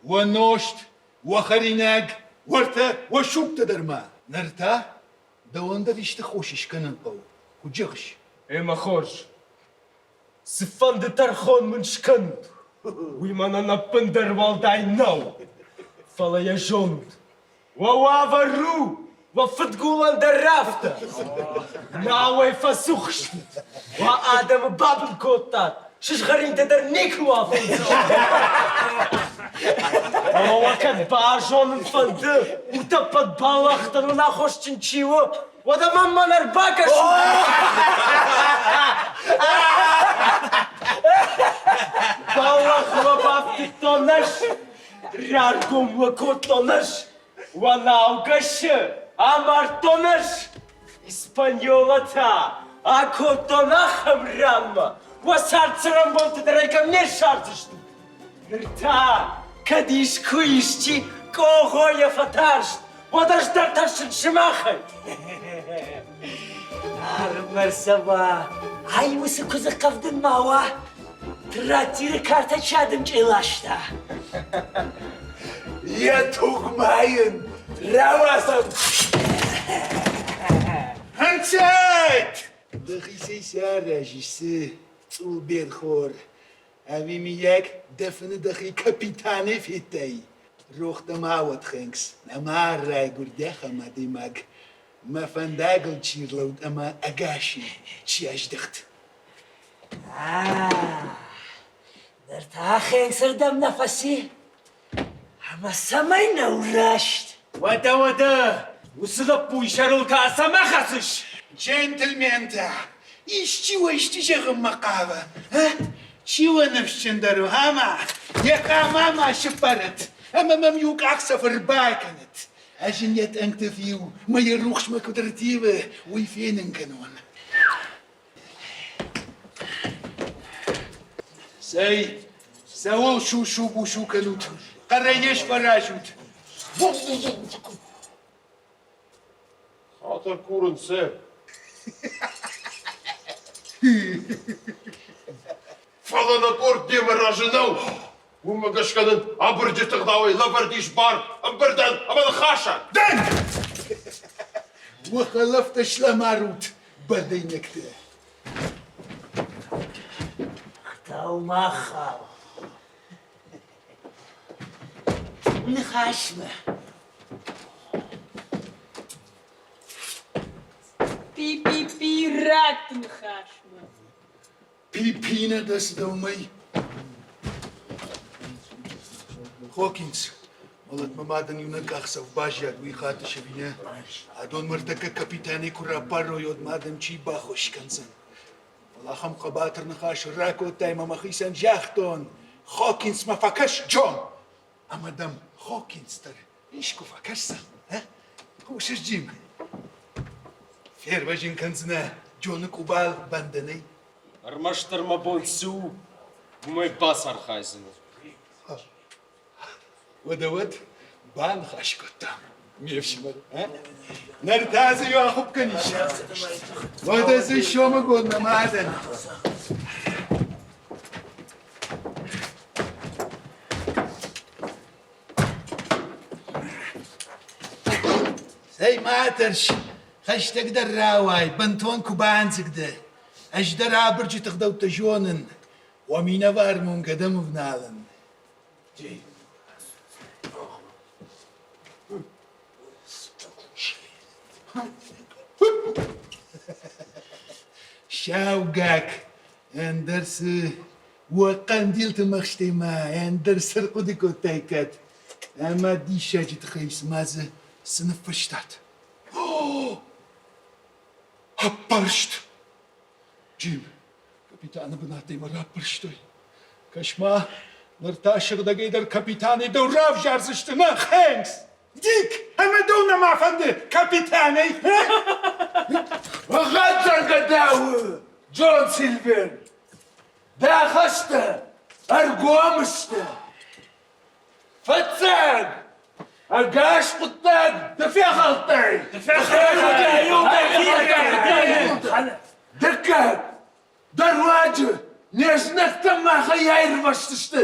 уӕ нозт, уӕ хӕринаг, уӕртӕ уӕ сугтӕ дӕр ма. Ныр та дӕуӕн дӕр исты хос скӕнын хъӕуы, куыд зӕгъыс? Ӕмӕ хорз. Цыфӕнды тӕрхон мын скӕнут, уый мӕнӕн ӕппындӕр уӕлдай нӕу. Фӕлӕ йӕ зонут, уӕ уавӕр у, уӕ фыдгулӕн дӕр афтӕ. Науӕй фӕцух стут, уӕ адӕмы бабын кодтат, сызгъӕринтӕ дӕр никуыуал фендзыстут. Ӕмӕ уӕ кӕд базонын фӕнды, утӕппӕт бӕллӕхтӕн уын аххосджын чи у, Уӕдӕ мӕм мӕн ӕрбакӕсут! Бӕллӕх уӕ бафтыдтон ӕз, раргом уӕ кодтон ӕз, уӕ наугӕсы амардтон ӕз. Испаньола та акодтон ахӕм ранмӕ, уӕ цард-цӕрӕнбонты дӕр ӕй кӕм не ссардзыстут. Ныр та, кӕд искуы исчи къогъойӕ фӕтарст, уӕд ӕз дӕр тӕрсын сымахӕй. Ӕрмӕрцӕуа, ай уыцы куыдзы хъӕвдын ма уа, трактиры картӕ чи адымчъе ласта. Йӕ туг ма йын рауадзӕм. Ӕнцад! Дӕхицӕй саразис цы, цъулберхор, Ӕви, миййаг, дӕ фыны дӕхи капитанӕй федтай? Рох дӕ ма уӕд, Хэнкс, нӕма райгуырд ахӕм адӕймаг, мӕ фӕндагыл чи рлӕуд ӕмӕ ӕгасӕй чи аздӕхт. Ныр та Хэнксырдӕм нӕ фӕци, ӕмӕ цӕмӕй нӕу раст? Уӕдӕ, уӕдӕ, уыцы лӕппуйы сӕрыл та цӕмӕ хӕцыс? Джентльментӕ, исчи уӕ исты зӕгъынмӕ хъавы, а? Чи уӕ ныфсджындӕр у, ӕмӕ йӕ хъама ма сыппарӕд ӕмӕ мӕм иу къахдзӕф ӕрбакӕнӕд. Ӕз ын йӕ тъӕнгты фиу мӕйы рухсмӕ куыд ӕрттивы, уый фенын кӕнон. Цӕй, цӕуыл сусу-бусу кӕнут? Хъӕрӕй не сфӕразут. Хатыр курын, сэр. Фӕлӕ нӕ къорд демӕ разы нӕу. Уымӕ гӕсгӕ нын абырджыты гъдауӕй лӕвӕрд ис бар ӕмбырдӕн ӕмӕ ныхасӕн. Дӕн! Уӕ хӕлӕфтӕ слӕмарут, бӕдӕйнӕгтӕ. Ӕгъдау ма хал. Ныхасмӕ. Пи-пи-пирӕтты ныхасмӕ. Пи-пи нӕ дӕ дӕумӕй. Хокинс, мӕлӕтмӕ ма дын иунӕг къахдзӕф баззад, уый хатыс ӕви нӕ? Адон мӕрдтӕггӕ капитанӕй куы раппарой, уӕд ма дын чи баххуыс кӕндзӕн? Фӕлӕ ахӕм хъӕбатыр ныхас ракодтай ӕмӕ мӕхицӕн загътон, Хокинсмӕ фӕкӕс, Джон! Ӕмӕ дӕм Хокинс дӕр искуы фӕкӕсдзӕн, а? Хъусыс, Джим? Фервӕзын кӕндзынӕ Джоны къубал бӕндӕнӕй. Ӕрмӕстдӕр мӕ бон цы у, уымӕй бацархайдзынӕн. Уӕдӕ уӕд баныхас кодтам, ме фсымӕр. Ныр та дзы иу ахуыпп кӕнис. Уӕдӕ дзы сомыгон нӕ мадӕн. Цӕй ма тӕрс, хӕстӕгдӕр рауай, бынтон куы бандзыг дӕ. Ӕз дӕр абырджыты гъдӕуттӕ зонын, уӕ минӕвар мын кӕдӕм ӕвналын. Саугак, ӕндӕр цы уӕ хъӕндилты мӕхстӕй ма ӕндӕр цы рхъуыды кодтай кӕд? Ӕмӕ диссаджы тыххӕй цыма дзы цы ныффыстат? О! Ӕппӕрст! Джим, капитаны бынатӕй мӕ раппӕрстой. Кӕс-ма, ныр та сыгъдӕгӕй дӕр капитанӕй дӕу равзардзысты, нӕ, Хэнкс! Дик, ӕмӕ дӕу нӕма фӕнды капитанӕй? Ӕгъатыргӕ дӕ у, Джон Сильвер! Дӕ хӕстӕ ӕргом сты. Фыццаг, ӕгас хъуыддаг ды фехӕлдтай. Дыккаг, дӕ руаджы. Не знӕгтӕ махӕй аирвӕзтысты,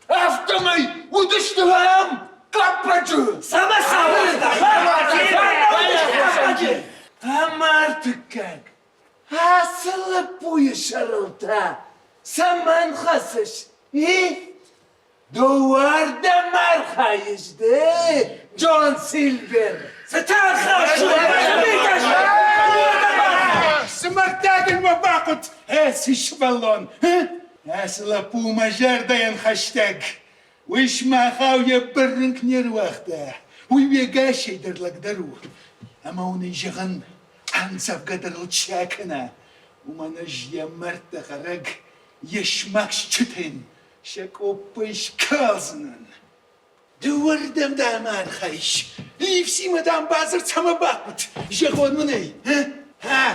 афтӕмӕй уыдысты ам къӕппӕджы. Цӕмӕ сауагътай? Ӕмӕ ӕртыккаг, ацы лӕппуйы сӕрыл та цӕмӕн хӕцыс, и? Дыууӕрдӕм архайыс ды, Джон Сильвер? Цытӕ архайыс? Цы мӕрдтӕ дын уӕ бахъуыд, цы сывӕллон? Ацы лӕппу мӕ зӕрдӕйӕн хӕстӕг. Уый сымахау йӕ бырынкъ не руагъта. Уый уе гасӕй дӕр лӕгдӕр у. Ӕмӕ уын ӕй зӕгъын, ӕмдзӕвгӕ дӕр ыл чи акӕна, уымӕн ӕз йӕ мӕрдтӕ хӕрӕг, йе смагсджытӕн сӕ къоппӕй скалдзынӕн. Дыууӕрдӕм дам архайыс. Ливсимӕ дам бадзырд цӕмӕ бахъуыд, зӕгъон мын ӕй, ха?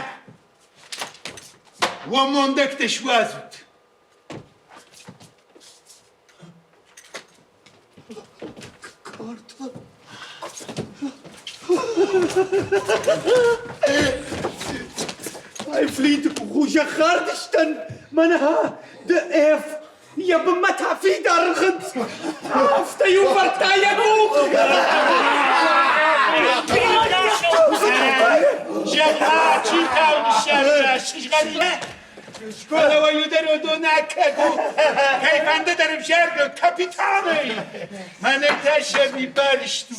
Уӕ мондӕгтӕ суадзут. Карта. Ай флиты къухузӕххардыстӕн, мӕнӕ ды Ф йӕ бынмӕ та фидар рхыд. Афтӕ иу фӕрдта йӕ къух.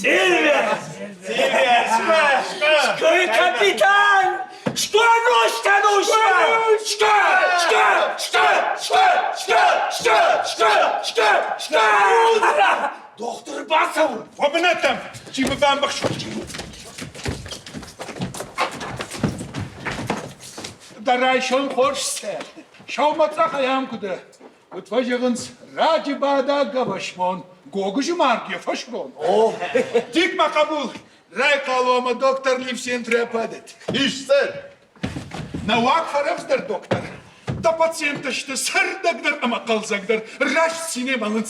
Сильвер! Сильвер! Капитан! Что нож-то нужно? Что? Что? Что? Что? Что? Что? Что? Что? Что? Утро! Дохтыр бацӕуы! Уӕ бынӕттӕм! Чи мӕ бамбӕхсут? Дӕ райсом хорз, сэр. Сӕумӕцъӕхӕй ам куы дӕ, куыд фӕзӕгъынц, раджы бадаг ӕвӕсмон, гогызы марг йӕ фӕсрон. О, Дик, мӕ хъӕбул, райхъал ӕмӕ доктор Ливсентрӕ падет. Ис, сэр. Нӕуӕг фӕрӕвдздӕр доктор. Дӕ пациенттӕ сты цӕрдӕгдӕр ӕмӕ хъӕлдзӕгдӕр, раст цинӕй мӕлынц.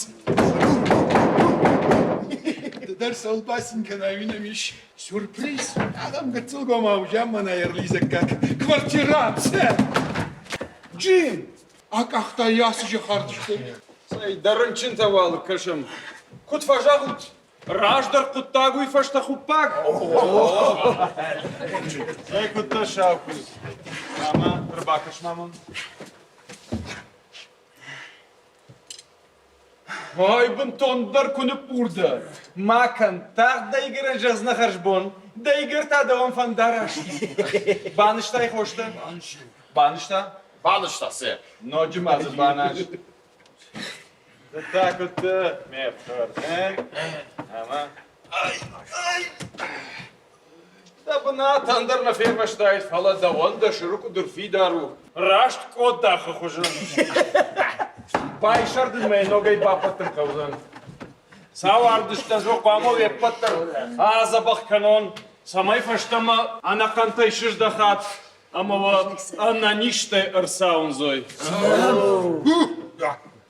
Ды дӕр цӕуыл бацин кӕнай, уый нӕм ис. Сюрприз! Ахӕм гыццылгомау замманай ӕрлидзӕггаг квартирант! Джим! Акъахта йӕ ацы зӕххардысты. Цӕй, дӕ рынчынтӕ уал кӕсӕм. Куыд фӕзӕгъут, раздӕр хъуыддаг уый фӕстӕ хуппаг? Цӕй, куыд дӕ саукуыдз? Ӕмӕ ӕрбакӕс-ма мӕм. Ой, бынтондӕр куы ныппур дӕ! Ма кӕн, тагъд дӕ игӕрӕн зӕгъдзынӕ хӕрзбон, дӕ игӕр та дӕуӕн фӕндараст. Банызтай хостӕ? Банызта? Банызта, сэр. Ноджы ма дзы баназ. Ды та куыд дӕ, ме фхӕрд, Ӕмӕ? Дӕ бынат ӕндӕр нӕ фервӕзтаид, фӕлӕ дӕуӕн дӕ сырыкъуыдыр фидар у, раст къодахы хуызӕн. Байсӕрдынмӕ ногӕй баппӕттын хъӕудзӕн. Сау ардыстӕн зо хъуамӕ уе ппӕт дӕр адзӕбӕх кӕнон, цӕмӕй фӕстӕмӕ ӕнӕхъӕнтӕй сыздӕхат ӕмӕ уӕ ӕнӕнизтӕй ӕрцауындзой.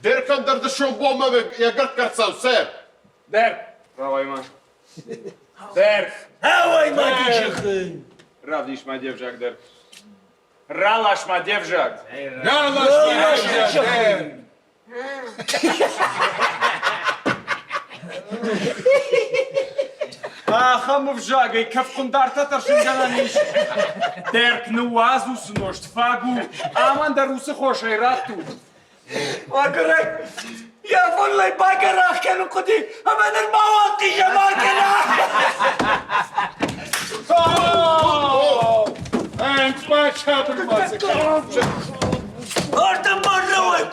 Деркӕн дӕр дысон бонмӕ йӕ гӕртгӕрцау, сэр. Дӕр, рауай-ма. Дӕр! Ауай ма дыджыхын! Равдис ма де взаг дӕр. Ралас ма де взаг! Ралас ма де взаг дӕр! Ахӕм ӕвзагӕй кӕфхъуындартӕ тӕрсынгӕнӕн ис. Дӕрк ныууадз уыцы нозт, фаг у. Амӕн дӕр уыцы хосӕй раттут. Мӕгуырӕг, йӕ фонлӕй багӕрах кӕнын хъуыди, ӕмӕ нырма уал хъизӕмар кӕна. Ардӕм ма рауай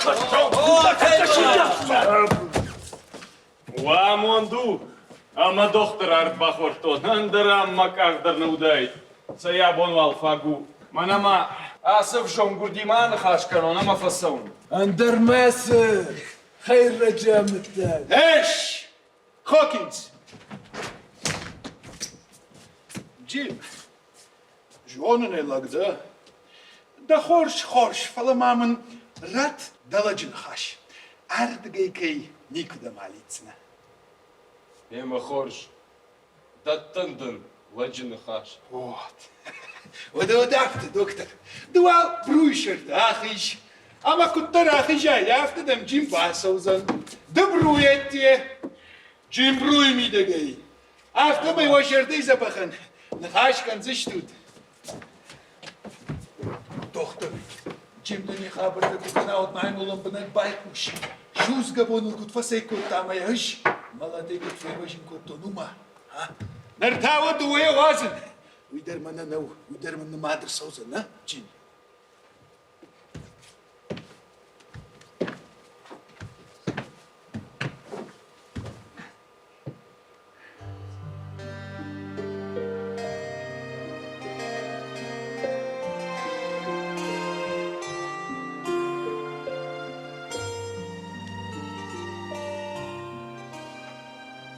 Уӕ амонд у, ӕмӕ дохтыр ард бахордтон, ӕндӕр ам мӕ къах дӕр нӕ уыдаид. Цӕй абон уал фаг у. Мӕнӕ ма ацы ӕвзонггуырдимӕ аныхас кӕнон ӕмӕ фӕцӕуын. Ӕндӕр ма цы хӕйрӕджы амыдтай? Эш! Хокинс! Джим, зонын ӕй лӕг дӕ. Дӕ хорз, хорз, фӕлӕ ма мын ратт дӕ лӕджы ныхас. Ардыгӕй кӕй никуыдӕм алидздзынӕ. Ӕмӕ хорз, Дӕттын дын лӕджы ныхас. Вот. Уӕдӕ уӕдӕ афтӕ, доктор. Ды уал бруйы сӕрты ахиз. Ӕмӕ куыддӕр ахизай, афтӕ дӕм Джим бацӕудзӕн. Ды бруйӕтте, Джим бруйы мидӕгӕй. Афтӕмӕй уӕ зӕрдӕйы дзӕбӕхӕн ныхас кӕндзыстут. Дохтыр, Джим дын йӕ хабӕрттӕ куы кӕна, уӕд ма йын лӕмбынӕг байхъус. Судзгӕ бон ыл куыд фӕцӕйкодта ӕмӕ йӕ ӕз мӕлӕтӕй куыд фервӕзын кодтон, уымӕ. Ныр та уӕ дыууӕйӕ уадзын. Уый дӕр мӕнӕ нӕу, уый дӕр мын нымад ӕрцӕудзӕн, нӕ, Джим?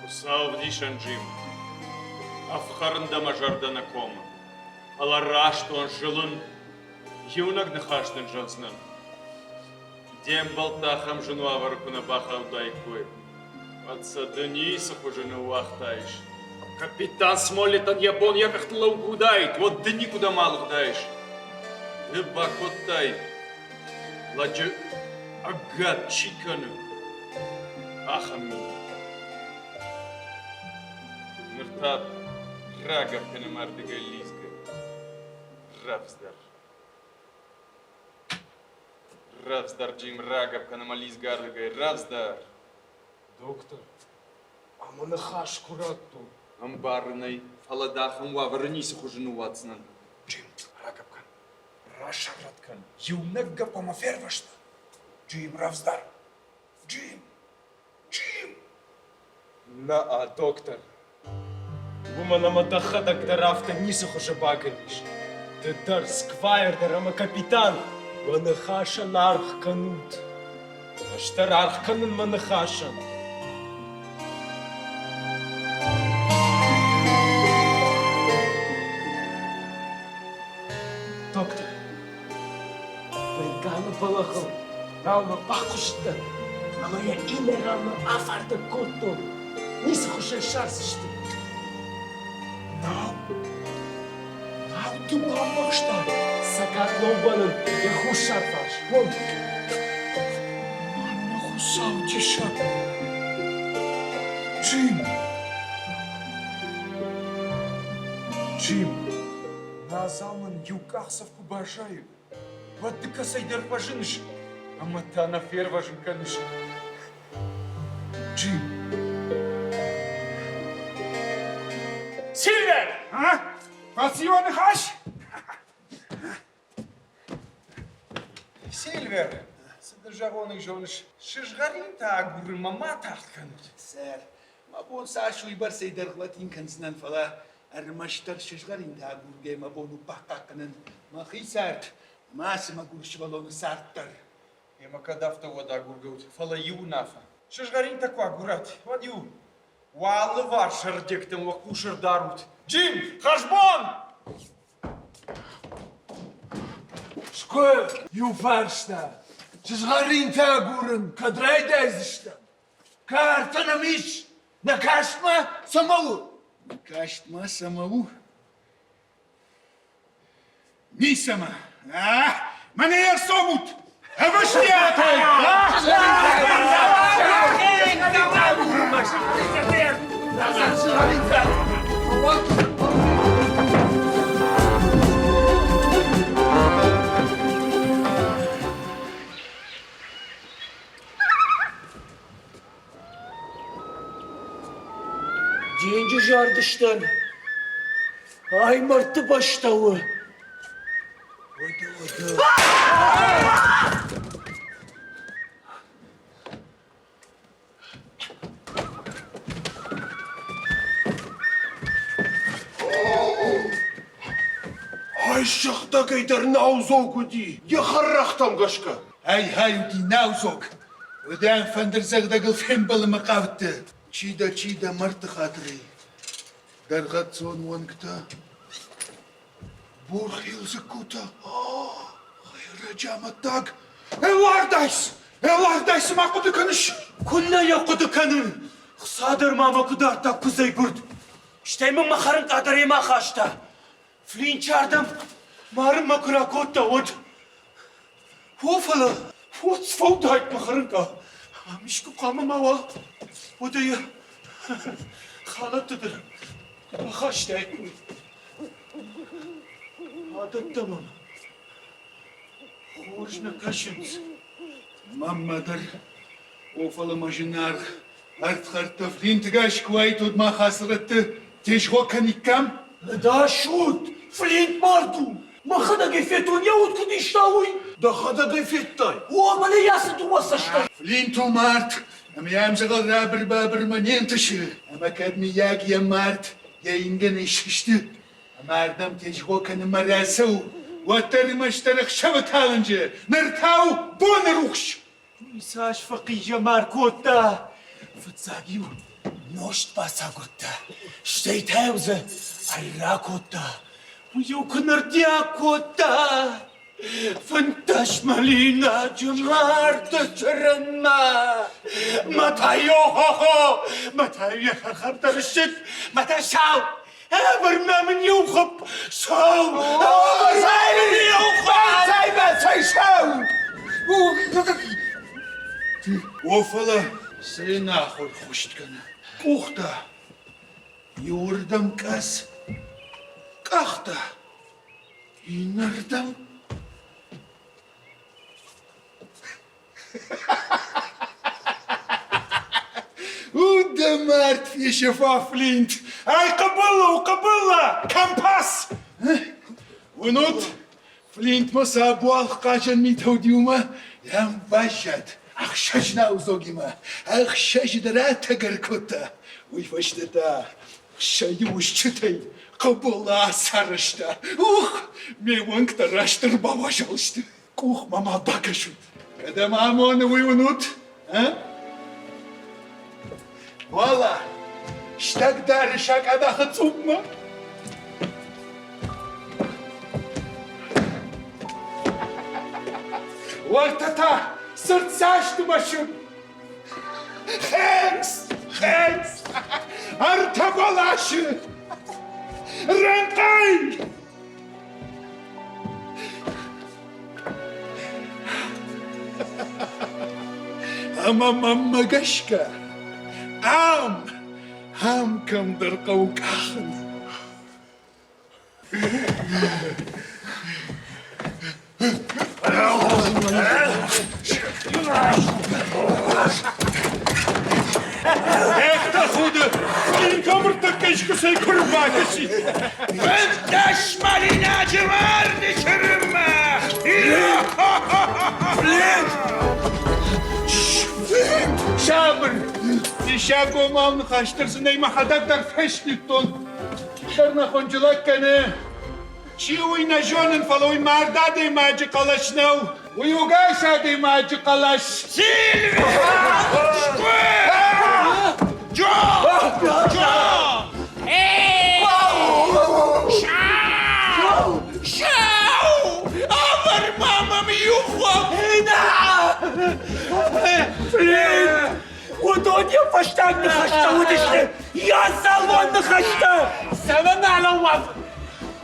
Хуыцау ӕвдисӕн, Джим, ӕфхӕрын дӕ мӕ зӕрдӕ нӕ комы, фӕлӕ раст уон зылын, иунӕг ныхас дын зӕгъдзынӕн. Де мбӕлттӕ ахӕм зын уавӕры куы нӕ бахаудаиккой, уӕд сӕ ды ницы хуызы ныууагътаис. Капитан Смоллетӕн йӕ бон йӕ къӕхтыл лӕугӕ куы уыдаид, уӕд ды никуыдӕм алыгъдаис. Ды бакодтай, лӕджы ӕгад чи кӕны, ахӕм ми. Ныр та рагӕпп кӕнӕм ардыгӕй лидзгӕ. Рӕвдздӕр. Рӕвдздӕр, Джим, рагӕпп кӕн ӕмӕ лидзгӕ ардыгӕй, рӕвдздӕр! Доктор, ӕмӕ ныхас куы радтон. Ӕмбарын ӕй, фӕлӕ дӕ ахӕм уавӕры ницы хуызы ныууадздзынӕн. Джим, рагӕпп кӕн, расӕррӕтт кӕн, иунӕг гӕпп ӕмӕ фервӕзтӕ. Джим, рӕвдздӕр! Джим! Джим! Нӕ, доктор. Уымӕн ӕмӕ дӕхӕдӕг дӕр афтӕ ницы хуызы бакӕнис. Ды дӕр, сквайр дӕр ӕмӕ капитан, уӕ ныхасӕн аргъ кӕнут. Ӕз дӕр аргъ кӕнын мӕ ныхасӕн. Доктор, Бенгалы бӕлӕгъыл раумӕ бахъуызыдтӕн ӕмӕ йӕ иннӕ ранмӕ афардӕг кодтон. Ницы хуызӕн ссардзысты. Нау, нау ды бамбӕхстай? Цӕгат лӕууӕнӕн йӕ хуссар фарс, уым. Мӕнӕ Хуыцау диссаг! Джим! Джим, нӕ адзал мын иу къахдзӕф куы баззайы, уӕд ды кӕцӕйдӕр фӕзыныс ӕмӕ та нӕ фервӕзын кӕныс. Джим! Сильвер! Фӕци уӕ ныхас? Сильвер, цы ды зӕгъон, уый зоныс, сызгъӕринтӕ агурынмӕ ма тагъд кӕнут. Сэр, мӕ бон цас уыйбӕрцӕй дӕргъвӕтин кӕндзынӕн, фӕлӕ ӕрмӕстдӕр сызгъӕринтӕ агургӕйӕ мӕ бон у бахъахъхъӕнын мӕхи цард ӕмӕ ацы мӕгуыр сывӕллоны цард дӕр. Ӕмӕ кӕд афтӕ уӕд агургӕ ут, фӕлӕ иу уынаффӕ. Сызгъӕринтӕ куы агурат, уӕд-иу уӕ алыварс ӕрдӕгтӕм уӕ хъус ӕрдарут. Джим, хӕрзбон! Скуы иу фарста. Сызгъӕринтӕ агурын кӕд райдайдзыстӕм? Картӕ нӕм ис? Нӕ кастмӕ цӕмӕ у? Нӕ кастмӕ цӕмӕ у? Ницӕмӕ. Мӕнӕ ӕрцомут! Ӕвӕстиатӕй! Денджызы ардыстӕн, ай мӕрдты бӕстӕ у. Уӕдӕ, уӕдӕ. Ай сыгъдӕгӕй дӕр наудзог уыди, йӕ хӕррӕгътӕм гӕсгӕ. Ай-гьай уыди наудзог. Уыдӕн фӕндырдзӕгъдӕгыл фембӕлынмӕ хъавдты. Чи дӕ, чи дӕ мӕрдты хатырӕй? Дӕргъӕццон уӕнгтӕ, бурхил дзыккутӕ. Хӕйрӕджы амӕттаг! Элардайс! Элардайс, ма хъуыды кӕныс? Куыннӕ йӕ хъуыды кӕнын? Хца дӕр ма мӕ куы дардта куыдзӕй гуырд. Стӕй мын мӕ хӕрынкъа дӕр йемӕ ахаста. Флинчы ардӕм марынмӕ куы ракодта, уӕд. О, фӕлӕ... Уӕд сфӕудаид мӕ хӕрынкъа. Ам искуы хъуамӕ ма уа, уӕдӕ йӕ халӕтты дӕр бахастаиккой. Адӕттӕ мӕм хорз нӕ кӕсынц. Маммӕ дӕр, о, фӕлӕ мӕ зынаргъ ӕрдхӕрдтӕ флинтгӕс куы уаид, уӕд мах ацы рӕтты тезгъо кӕниккам? Ӕдас ут, Флинт мард у! Мӕхӕдӕг ӕй федтон, йӕ уд куыд иста, уый. Дӕхӕдӕг ӕй федтай? О, мӕнӕ йӕ ацы дыууӕ цӕстӕй. Флинт у мард, ӕмӕ йӕм дзӕгъӕл рабыр-бабырмӕ не нтысы. Ӕмӕ кӕд мыййаг йӕ мард йӕ ингӕнӕй сысты, ӕмӕ ардӕм тезгъо кӕнынмӕ рацӕуы, уӕддӕр ӕрмӕстдӕр ӕхсӕвы талынджы, ныр та у боны рухс. Уый цас фӕхъизӕмар кодта! Фыццаг-иу нозт бацагуырдта, стӕй та-иу дзы ӕрра кодта. Уый-иу куы нырдиаг кодта! 15 мӕлинаджы марды чырынмӕ! Мӕ та йо-хо-хо! Мӕ та йӕ хӕрхӕр дӕр ссыд, мӕ та сау! Ӕвӕр-ма мын иу хуыпп сау! Ӕвӕр мын иу хуыпп! Цӕй, цӕй, сау! О, фӕлӕ цы нахуыр хуыст кӕны? Къухтӕ иуырдӕм къӕс, къӕхтӕ иннӕрдӕм. У дӕ мард фесӕфа, Флинт! Ай хъыбылла у, хъыбылла! Компас! Уынут, Флинтмӕ сӕ буалгъ хъазӕн митӕ уыди, уымӕ йӕм баззад ӕхсӕз наудзогимӕ. Ӕхсӕзы дӕр атӕгӕр кодта. Уый фӕстӕ та сӕ иу стджытӕй хъыбылла ацарӕзта. Ух, ме уӕнгтӕ раст ӕрбауазал сты. Къухмӕ ма бакӕсут. Кӕдӕм амоны, уый уынут? А? Уӕлӕ, стӕгдары сакъадахы цъупмӕ. Уӕртӕ та сырддзасты мӕсыг. Хӕц! Хӕц! Ӕртӕ бӕласы! Рӕнхъӕй! Ӕмӕ мӕнмӕ гӕсгӕ ам, ам кӕмдӕр хъӕуы къахын. Эх, тӕхуды, инкомыртӕккӕ искуыцӕй куы рбакӕсид! 15 малинаджы марди чырынмӕ! Флинт! Сабыр! Диссаггомау ныхӕстӕ дзы нӕй мӕхӕдӕг дӕр фесхъиудтон. Сӕрнӕхъуынджылӕг кӕны. Чи уый нӕ зонын, фӕлӕ уый мард адӕймаджы хъӕлӕс нӕу. Уый у гас адӕймаджы хъӕлӕс. Джо! Джо! Шау! Шау! Авӕр ма мӕм иу хъуаг! Уыдон йӕ фӕстаг ныхӕстӕ уыдысты, йӕ залон ныхӕстӕ! Цӕмӕн алӕууӕм?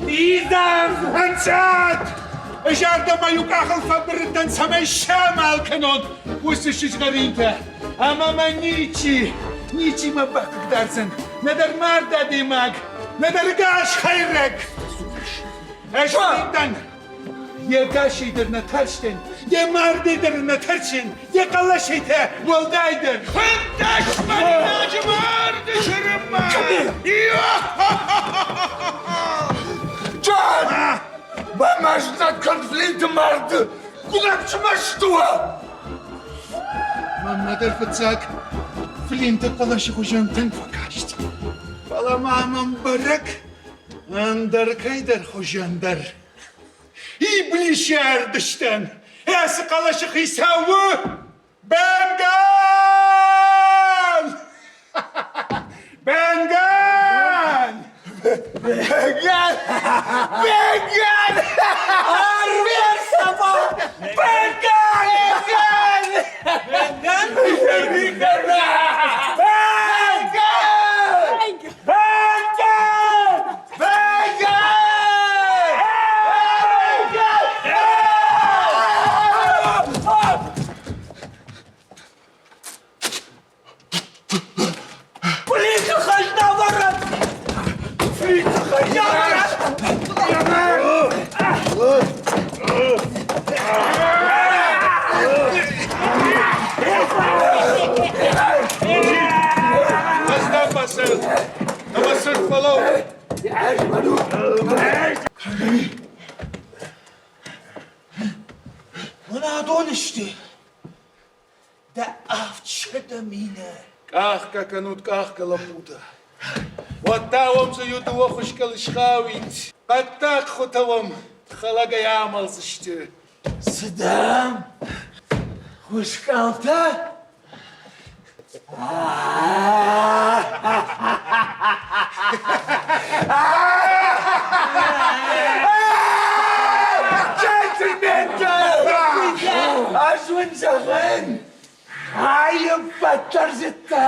Низам! Ӕнцад! Ӕз ардӕм иу къахыл фӕбырыдтӕн, цӕмӕй самал кӕнон уыцы сызгъӕринтӕ. Ӕмӕ мӕ ничи, ничи мӕ бахъыгдардзӕн, нӕдӕр мард адӕймаг, нӕдӕр ӕгас хӕйрӕг. Ӕз дӕн Йе гасӕй дӕр нӕ тарстӕн, йе мардӕй дӕр нӕ тӕрсин, йӕ хъӕлӕсӕй та уӕлдайдӕр. 15 мӕлинаджы марды чырынмӕ! Джон! Мӕ конфликты марды куынӕг смӕсты уа! Мӕнмӕ дӕр фыццаг Флинты хъӕлӕсы хуызӕн тынг фӕкаст. Фӕлӕ ма мӕм бӕрӕг ӕндӕр кӕйдӕр хуызӕн дӕр. Иблисы ардыстӕн, ацы хъӕлӕсы хицау у Бенган! Бенган! Бенган! Бенган! Арверсова! Бенган! Бенган! Бенган! Бенган! Бенган! цырд, ӕмӕ цырд фӕлӕуу! Мӕнӕ адон сты дӕ 700 000. Къахгӕ кӕнут, къахгӕ, лӕппутӕ. Уӕд та уӕм дзы иу дыууӕ хуыскъыл схауид. Хъӕддаг хуытӕ уӕм хӕлӕгӕй амӕлдзысты. Цы дам? Хуыскъӕлтӕ? Джентльментӕ! Ӕз уын зӕгъын, ай ӕппӕт дӕр зыдта!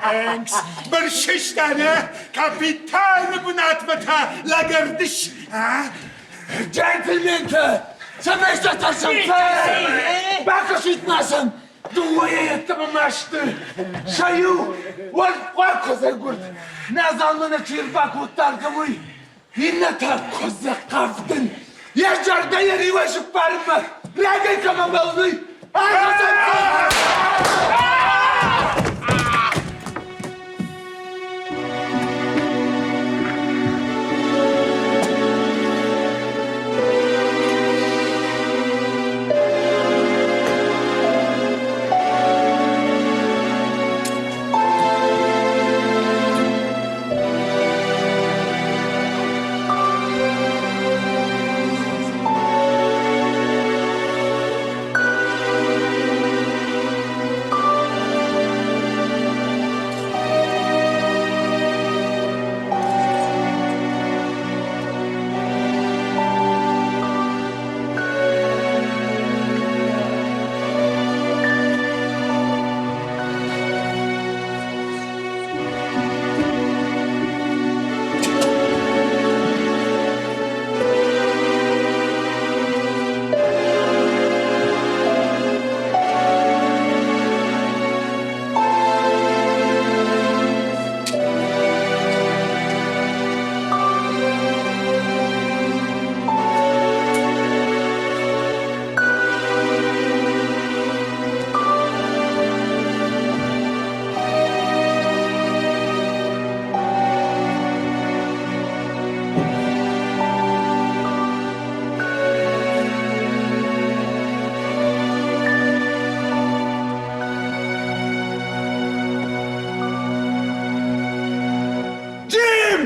Thanks. Бырсыстӕ, нӕ? Капитаны бынатмӕ та лӕгӕрдыс, а? Джентльментӕ! Цӕмӕй сӕ тӕрсӕм? Бакӕсут ма сӕм! Дыууӕйӕ йеддӕмӕ ма сты. Сӕ иу уӕлхъуаг куыдзӕй гуырд. Нӕ залмӕ нӕ чи ӕрбакодта ардӕм, уый. Иннӕ та куыдзы хъӕвдын. Йӕ зӕрдӕ йӕ риуӕй сыппарынмӕ рагӕй кӕмӕ бӕллы, ахӕм Джим!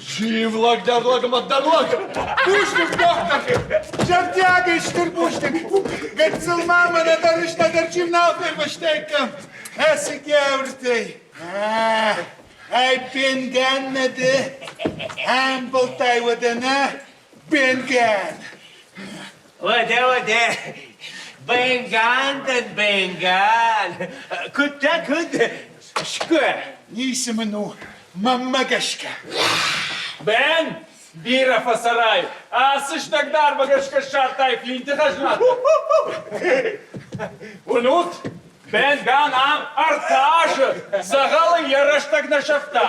Джим, лӕг дӕр лӕг ӕмӕ дӕр лӕг! Бузныг, доктор! Зӕрдиагӕй стыр бузныг! Гыццыл ма мӕнӕ дӕр ыстӕдӕр Джим нал фервӕзтаиккам ацы гӕвртӕй. Ай Бенган нӕ дӕ? Ӕмбылдтай уӕдӕ нӕ, Бенган! Уӕдӕ, уӕдӕ, Бенган дӕн, Бенган. Куыд дӕ, куыд? Сгуы. Ницы мын у, мӕнмӕ гӕсгӕ. Бен, бирӕ фӕцӕрай, ацы стӕгдармӕ гӕсгӕ ссардтай Флинты хӕзнатӕ. Уынут, Бенган ам 3 азы дзӕгъӕлы йӕ рӕстӕг нӕ сӕфта.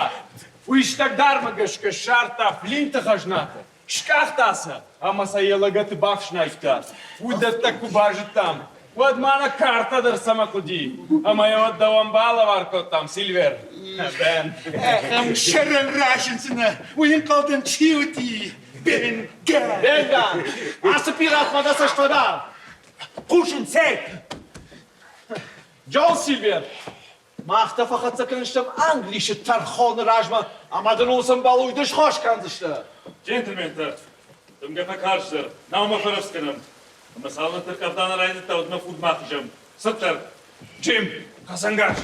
Уый стӕгдармӕ гӕсгӕ ссардта Флинты хӕзнатӕ. Скъахта сӕ ӕмӕ сӕ йӕ лӕгӕты бафснайдта. Уыдӕттӕ куы базыдтам, уӕд ма нӕ картӕ дӕр цӕмӕ хъуыди? Ӕмӕ йӕ уӕд дӕуӕн балӕвар кодтам, Сильвер. Бен. Ахӕм сӕрӕн разындзынӕ, уый ӕнхъӕлдӕн чи уыди? Бенган! Бенган! Ацы пиратмӕ дӕ цӕст фӕдар! Хъусын, сэр! Джон Сильвер, мах дӕ фӕхӕццӕ кӕндзыстӕм Англисы тӕрхоны размӕ ӕмӕ дын уым ӕмбал уый ды схос кӕндзысты. Джентльментӕ, дымгӕ фӕкарздӕр, наумӕ фӕрӕвдз кӕнӕм. Ӕмӕ цалынмӕ тӕркъӕвда нӕ райдыдта, уӕдмӕ фурдмӕ ахизӕм. Цыддӕр! Джим, хӕцӕнгарз!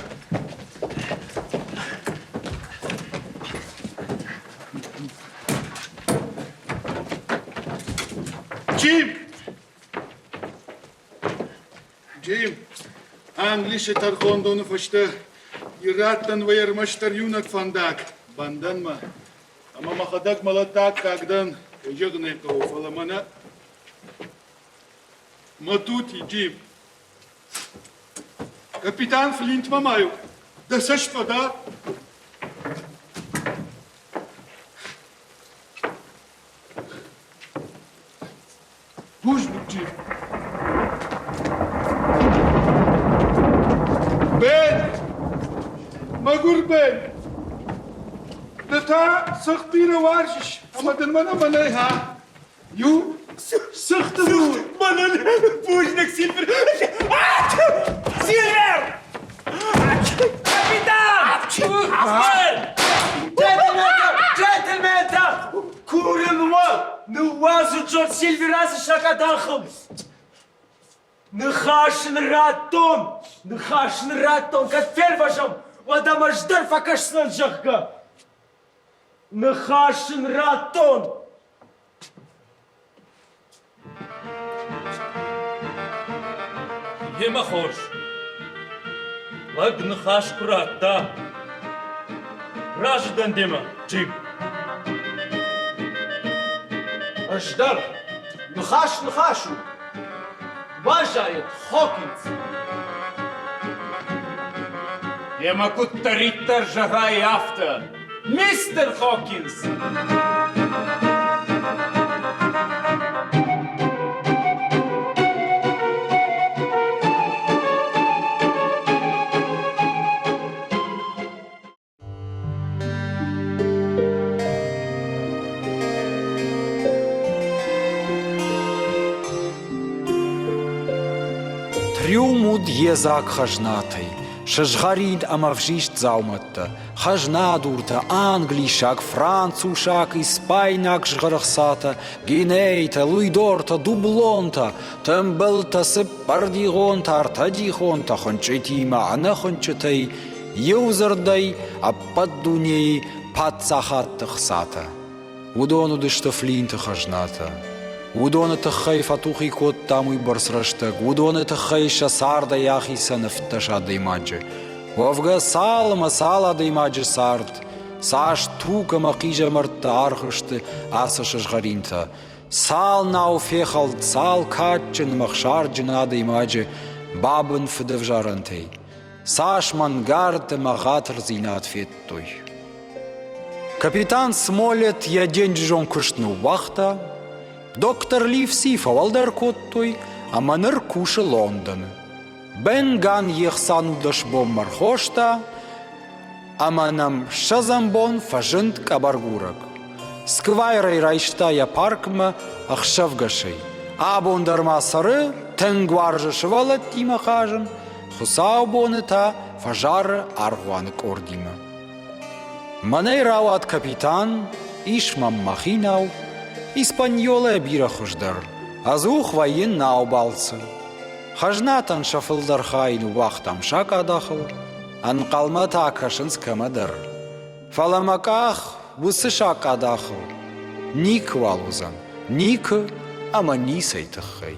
Джим! Джим, Англисы тӕрхондоны фӕстӕ ирӕттӕн вӕййы ӕрмӕстдӕр иунӕг фӕндаг бӕндӕнмӕ. Ӕмӕ мӕхӕдӕг мӕлӕты аккаг дӕн, кӕй зӕгъын ӕй хъӕуы, фӕлӕ мӕнӕ мӕ тути, Джим. Капитан Флинтмӕ ма-иу дӕ цӕст фӕдар. Бузныг, Джим. Мӕгуыр Бен, ды та цыхт бирӕ уарзыс, ӕмӕ дын мӕнӕ мӕнӕй ха. Иу цыхты дур. Мӕнӕн бузныг, Сильвер! Сильвер! Капитан! Афтӕ! Джентльментӕ! Джентльментӕ! Курын уӕ, ныууадзут Джордж Сильвер ацы сакъадахыл! Ныхас ын радтон, ныхас ын радтон, кӕд фервӕзӕм, уӕд ӕм ӕз дӕр фӕкӕсдзынӕн, зӕгъгӕ. Ныхас ын радтон. Йемӕ хорз. Лӕг ныхас куы радта, разы дӕн демӕ, Джим. Ӕз дӕр. Ныхас ныхас у. Баззайӕд Хокинс. Йемӕ куыддӕриддӕр зӕгъай, афтӕ, мистер Хокинс! Трюм уыд йедзаг хӕзнатӕй, сызгъӕрин ӕмӕ ӕвзист дзаумӕттӕ, хӕзнадуртӕ, англисаг, францусаг, испайнаг згъӕрӕхцатӕ, гинейтӕ, луидортӕ, дублонтӕ, тымбылтӕ, цыппӕрдигъонтӕ, ӕртӕдихонтӕ, хуынчъытимӕ, ӕнӕхуынчъытӕй, Иудзырдӕй, ӕппӕт дунейы паддзахадты хцатӕ. Уыдон уыдысты Флинты хӕзнатӕ. Уыдоны тыххӕй фӕтухи кодтам уыйбӕрц рӕстӕг, уыдоны тыххӕй сӕ цардӕй ахицӕн 17 адӕймаджы. Уӕвгӕ цал ӕмӕ цал адӕймаджы цард, цас туг ӕмӕ хъизӕмӕрттӕ аргъ сты ацы сызгъӕринтӕ, цал нау фехӕлд, цал кадджын ӕмӕ ӕхсарджын адӕймаджы бабын фыдӕвзарӕнтӕй. Цас мӕнгард ӕмӕ ӕгъатырдзинад федтой. Капитан Смолет йӕ денджызон куыст ныууагъта, доктор Ливси фӕуӕлдӕр кодтой ӕмӕ ныр кусы Лондоны. Бенган йе хца нудӕс бонмӕ рхоста ӕмӕ нӕм ссӕдзӕм бон фӕзынд къӕбӕргурӕг. Сквайрӕй райста йӕ паркмӕ ӕхсӕвгӕсӕй. Абон дӕр ма цӕры, тынг уарзы сывӕллӕттимӕ хъазын, Хуыцаубоны та фӕзары аргъуаны къордимӕ. Мӕнӕй рауад капитан, ис мӕм мӕхи нау, Испаньолӕ бирӕ хуыздӕр, ӕдзух вӕййын наубалцы. Хӕзнатӕн сӕ фылдӕр хай ныууагътам сакъадахыл, ӕнхъӕлмӕ та кӕсынц кӕмӕдӕр. Фӕлӕ мӕ къах уыцы сакъадахыл никуыуал уыдзӕн, никуы ӕмӕ ницӕй тыххӕй.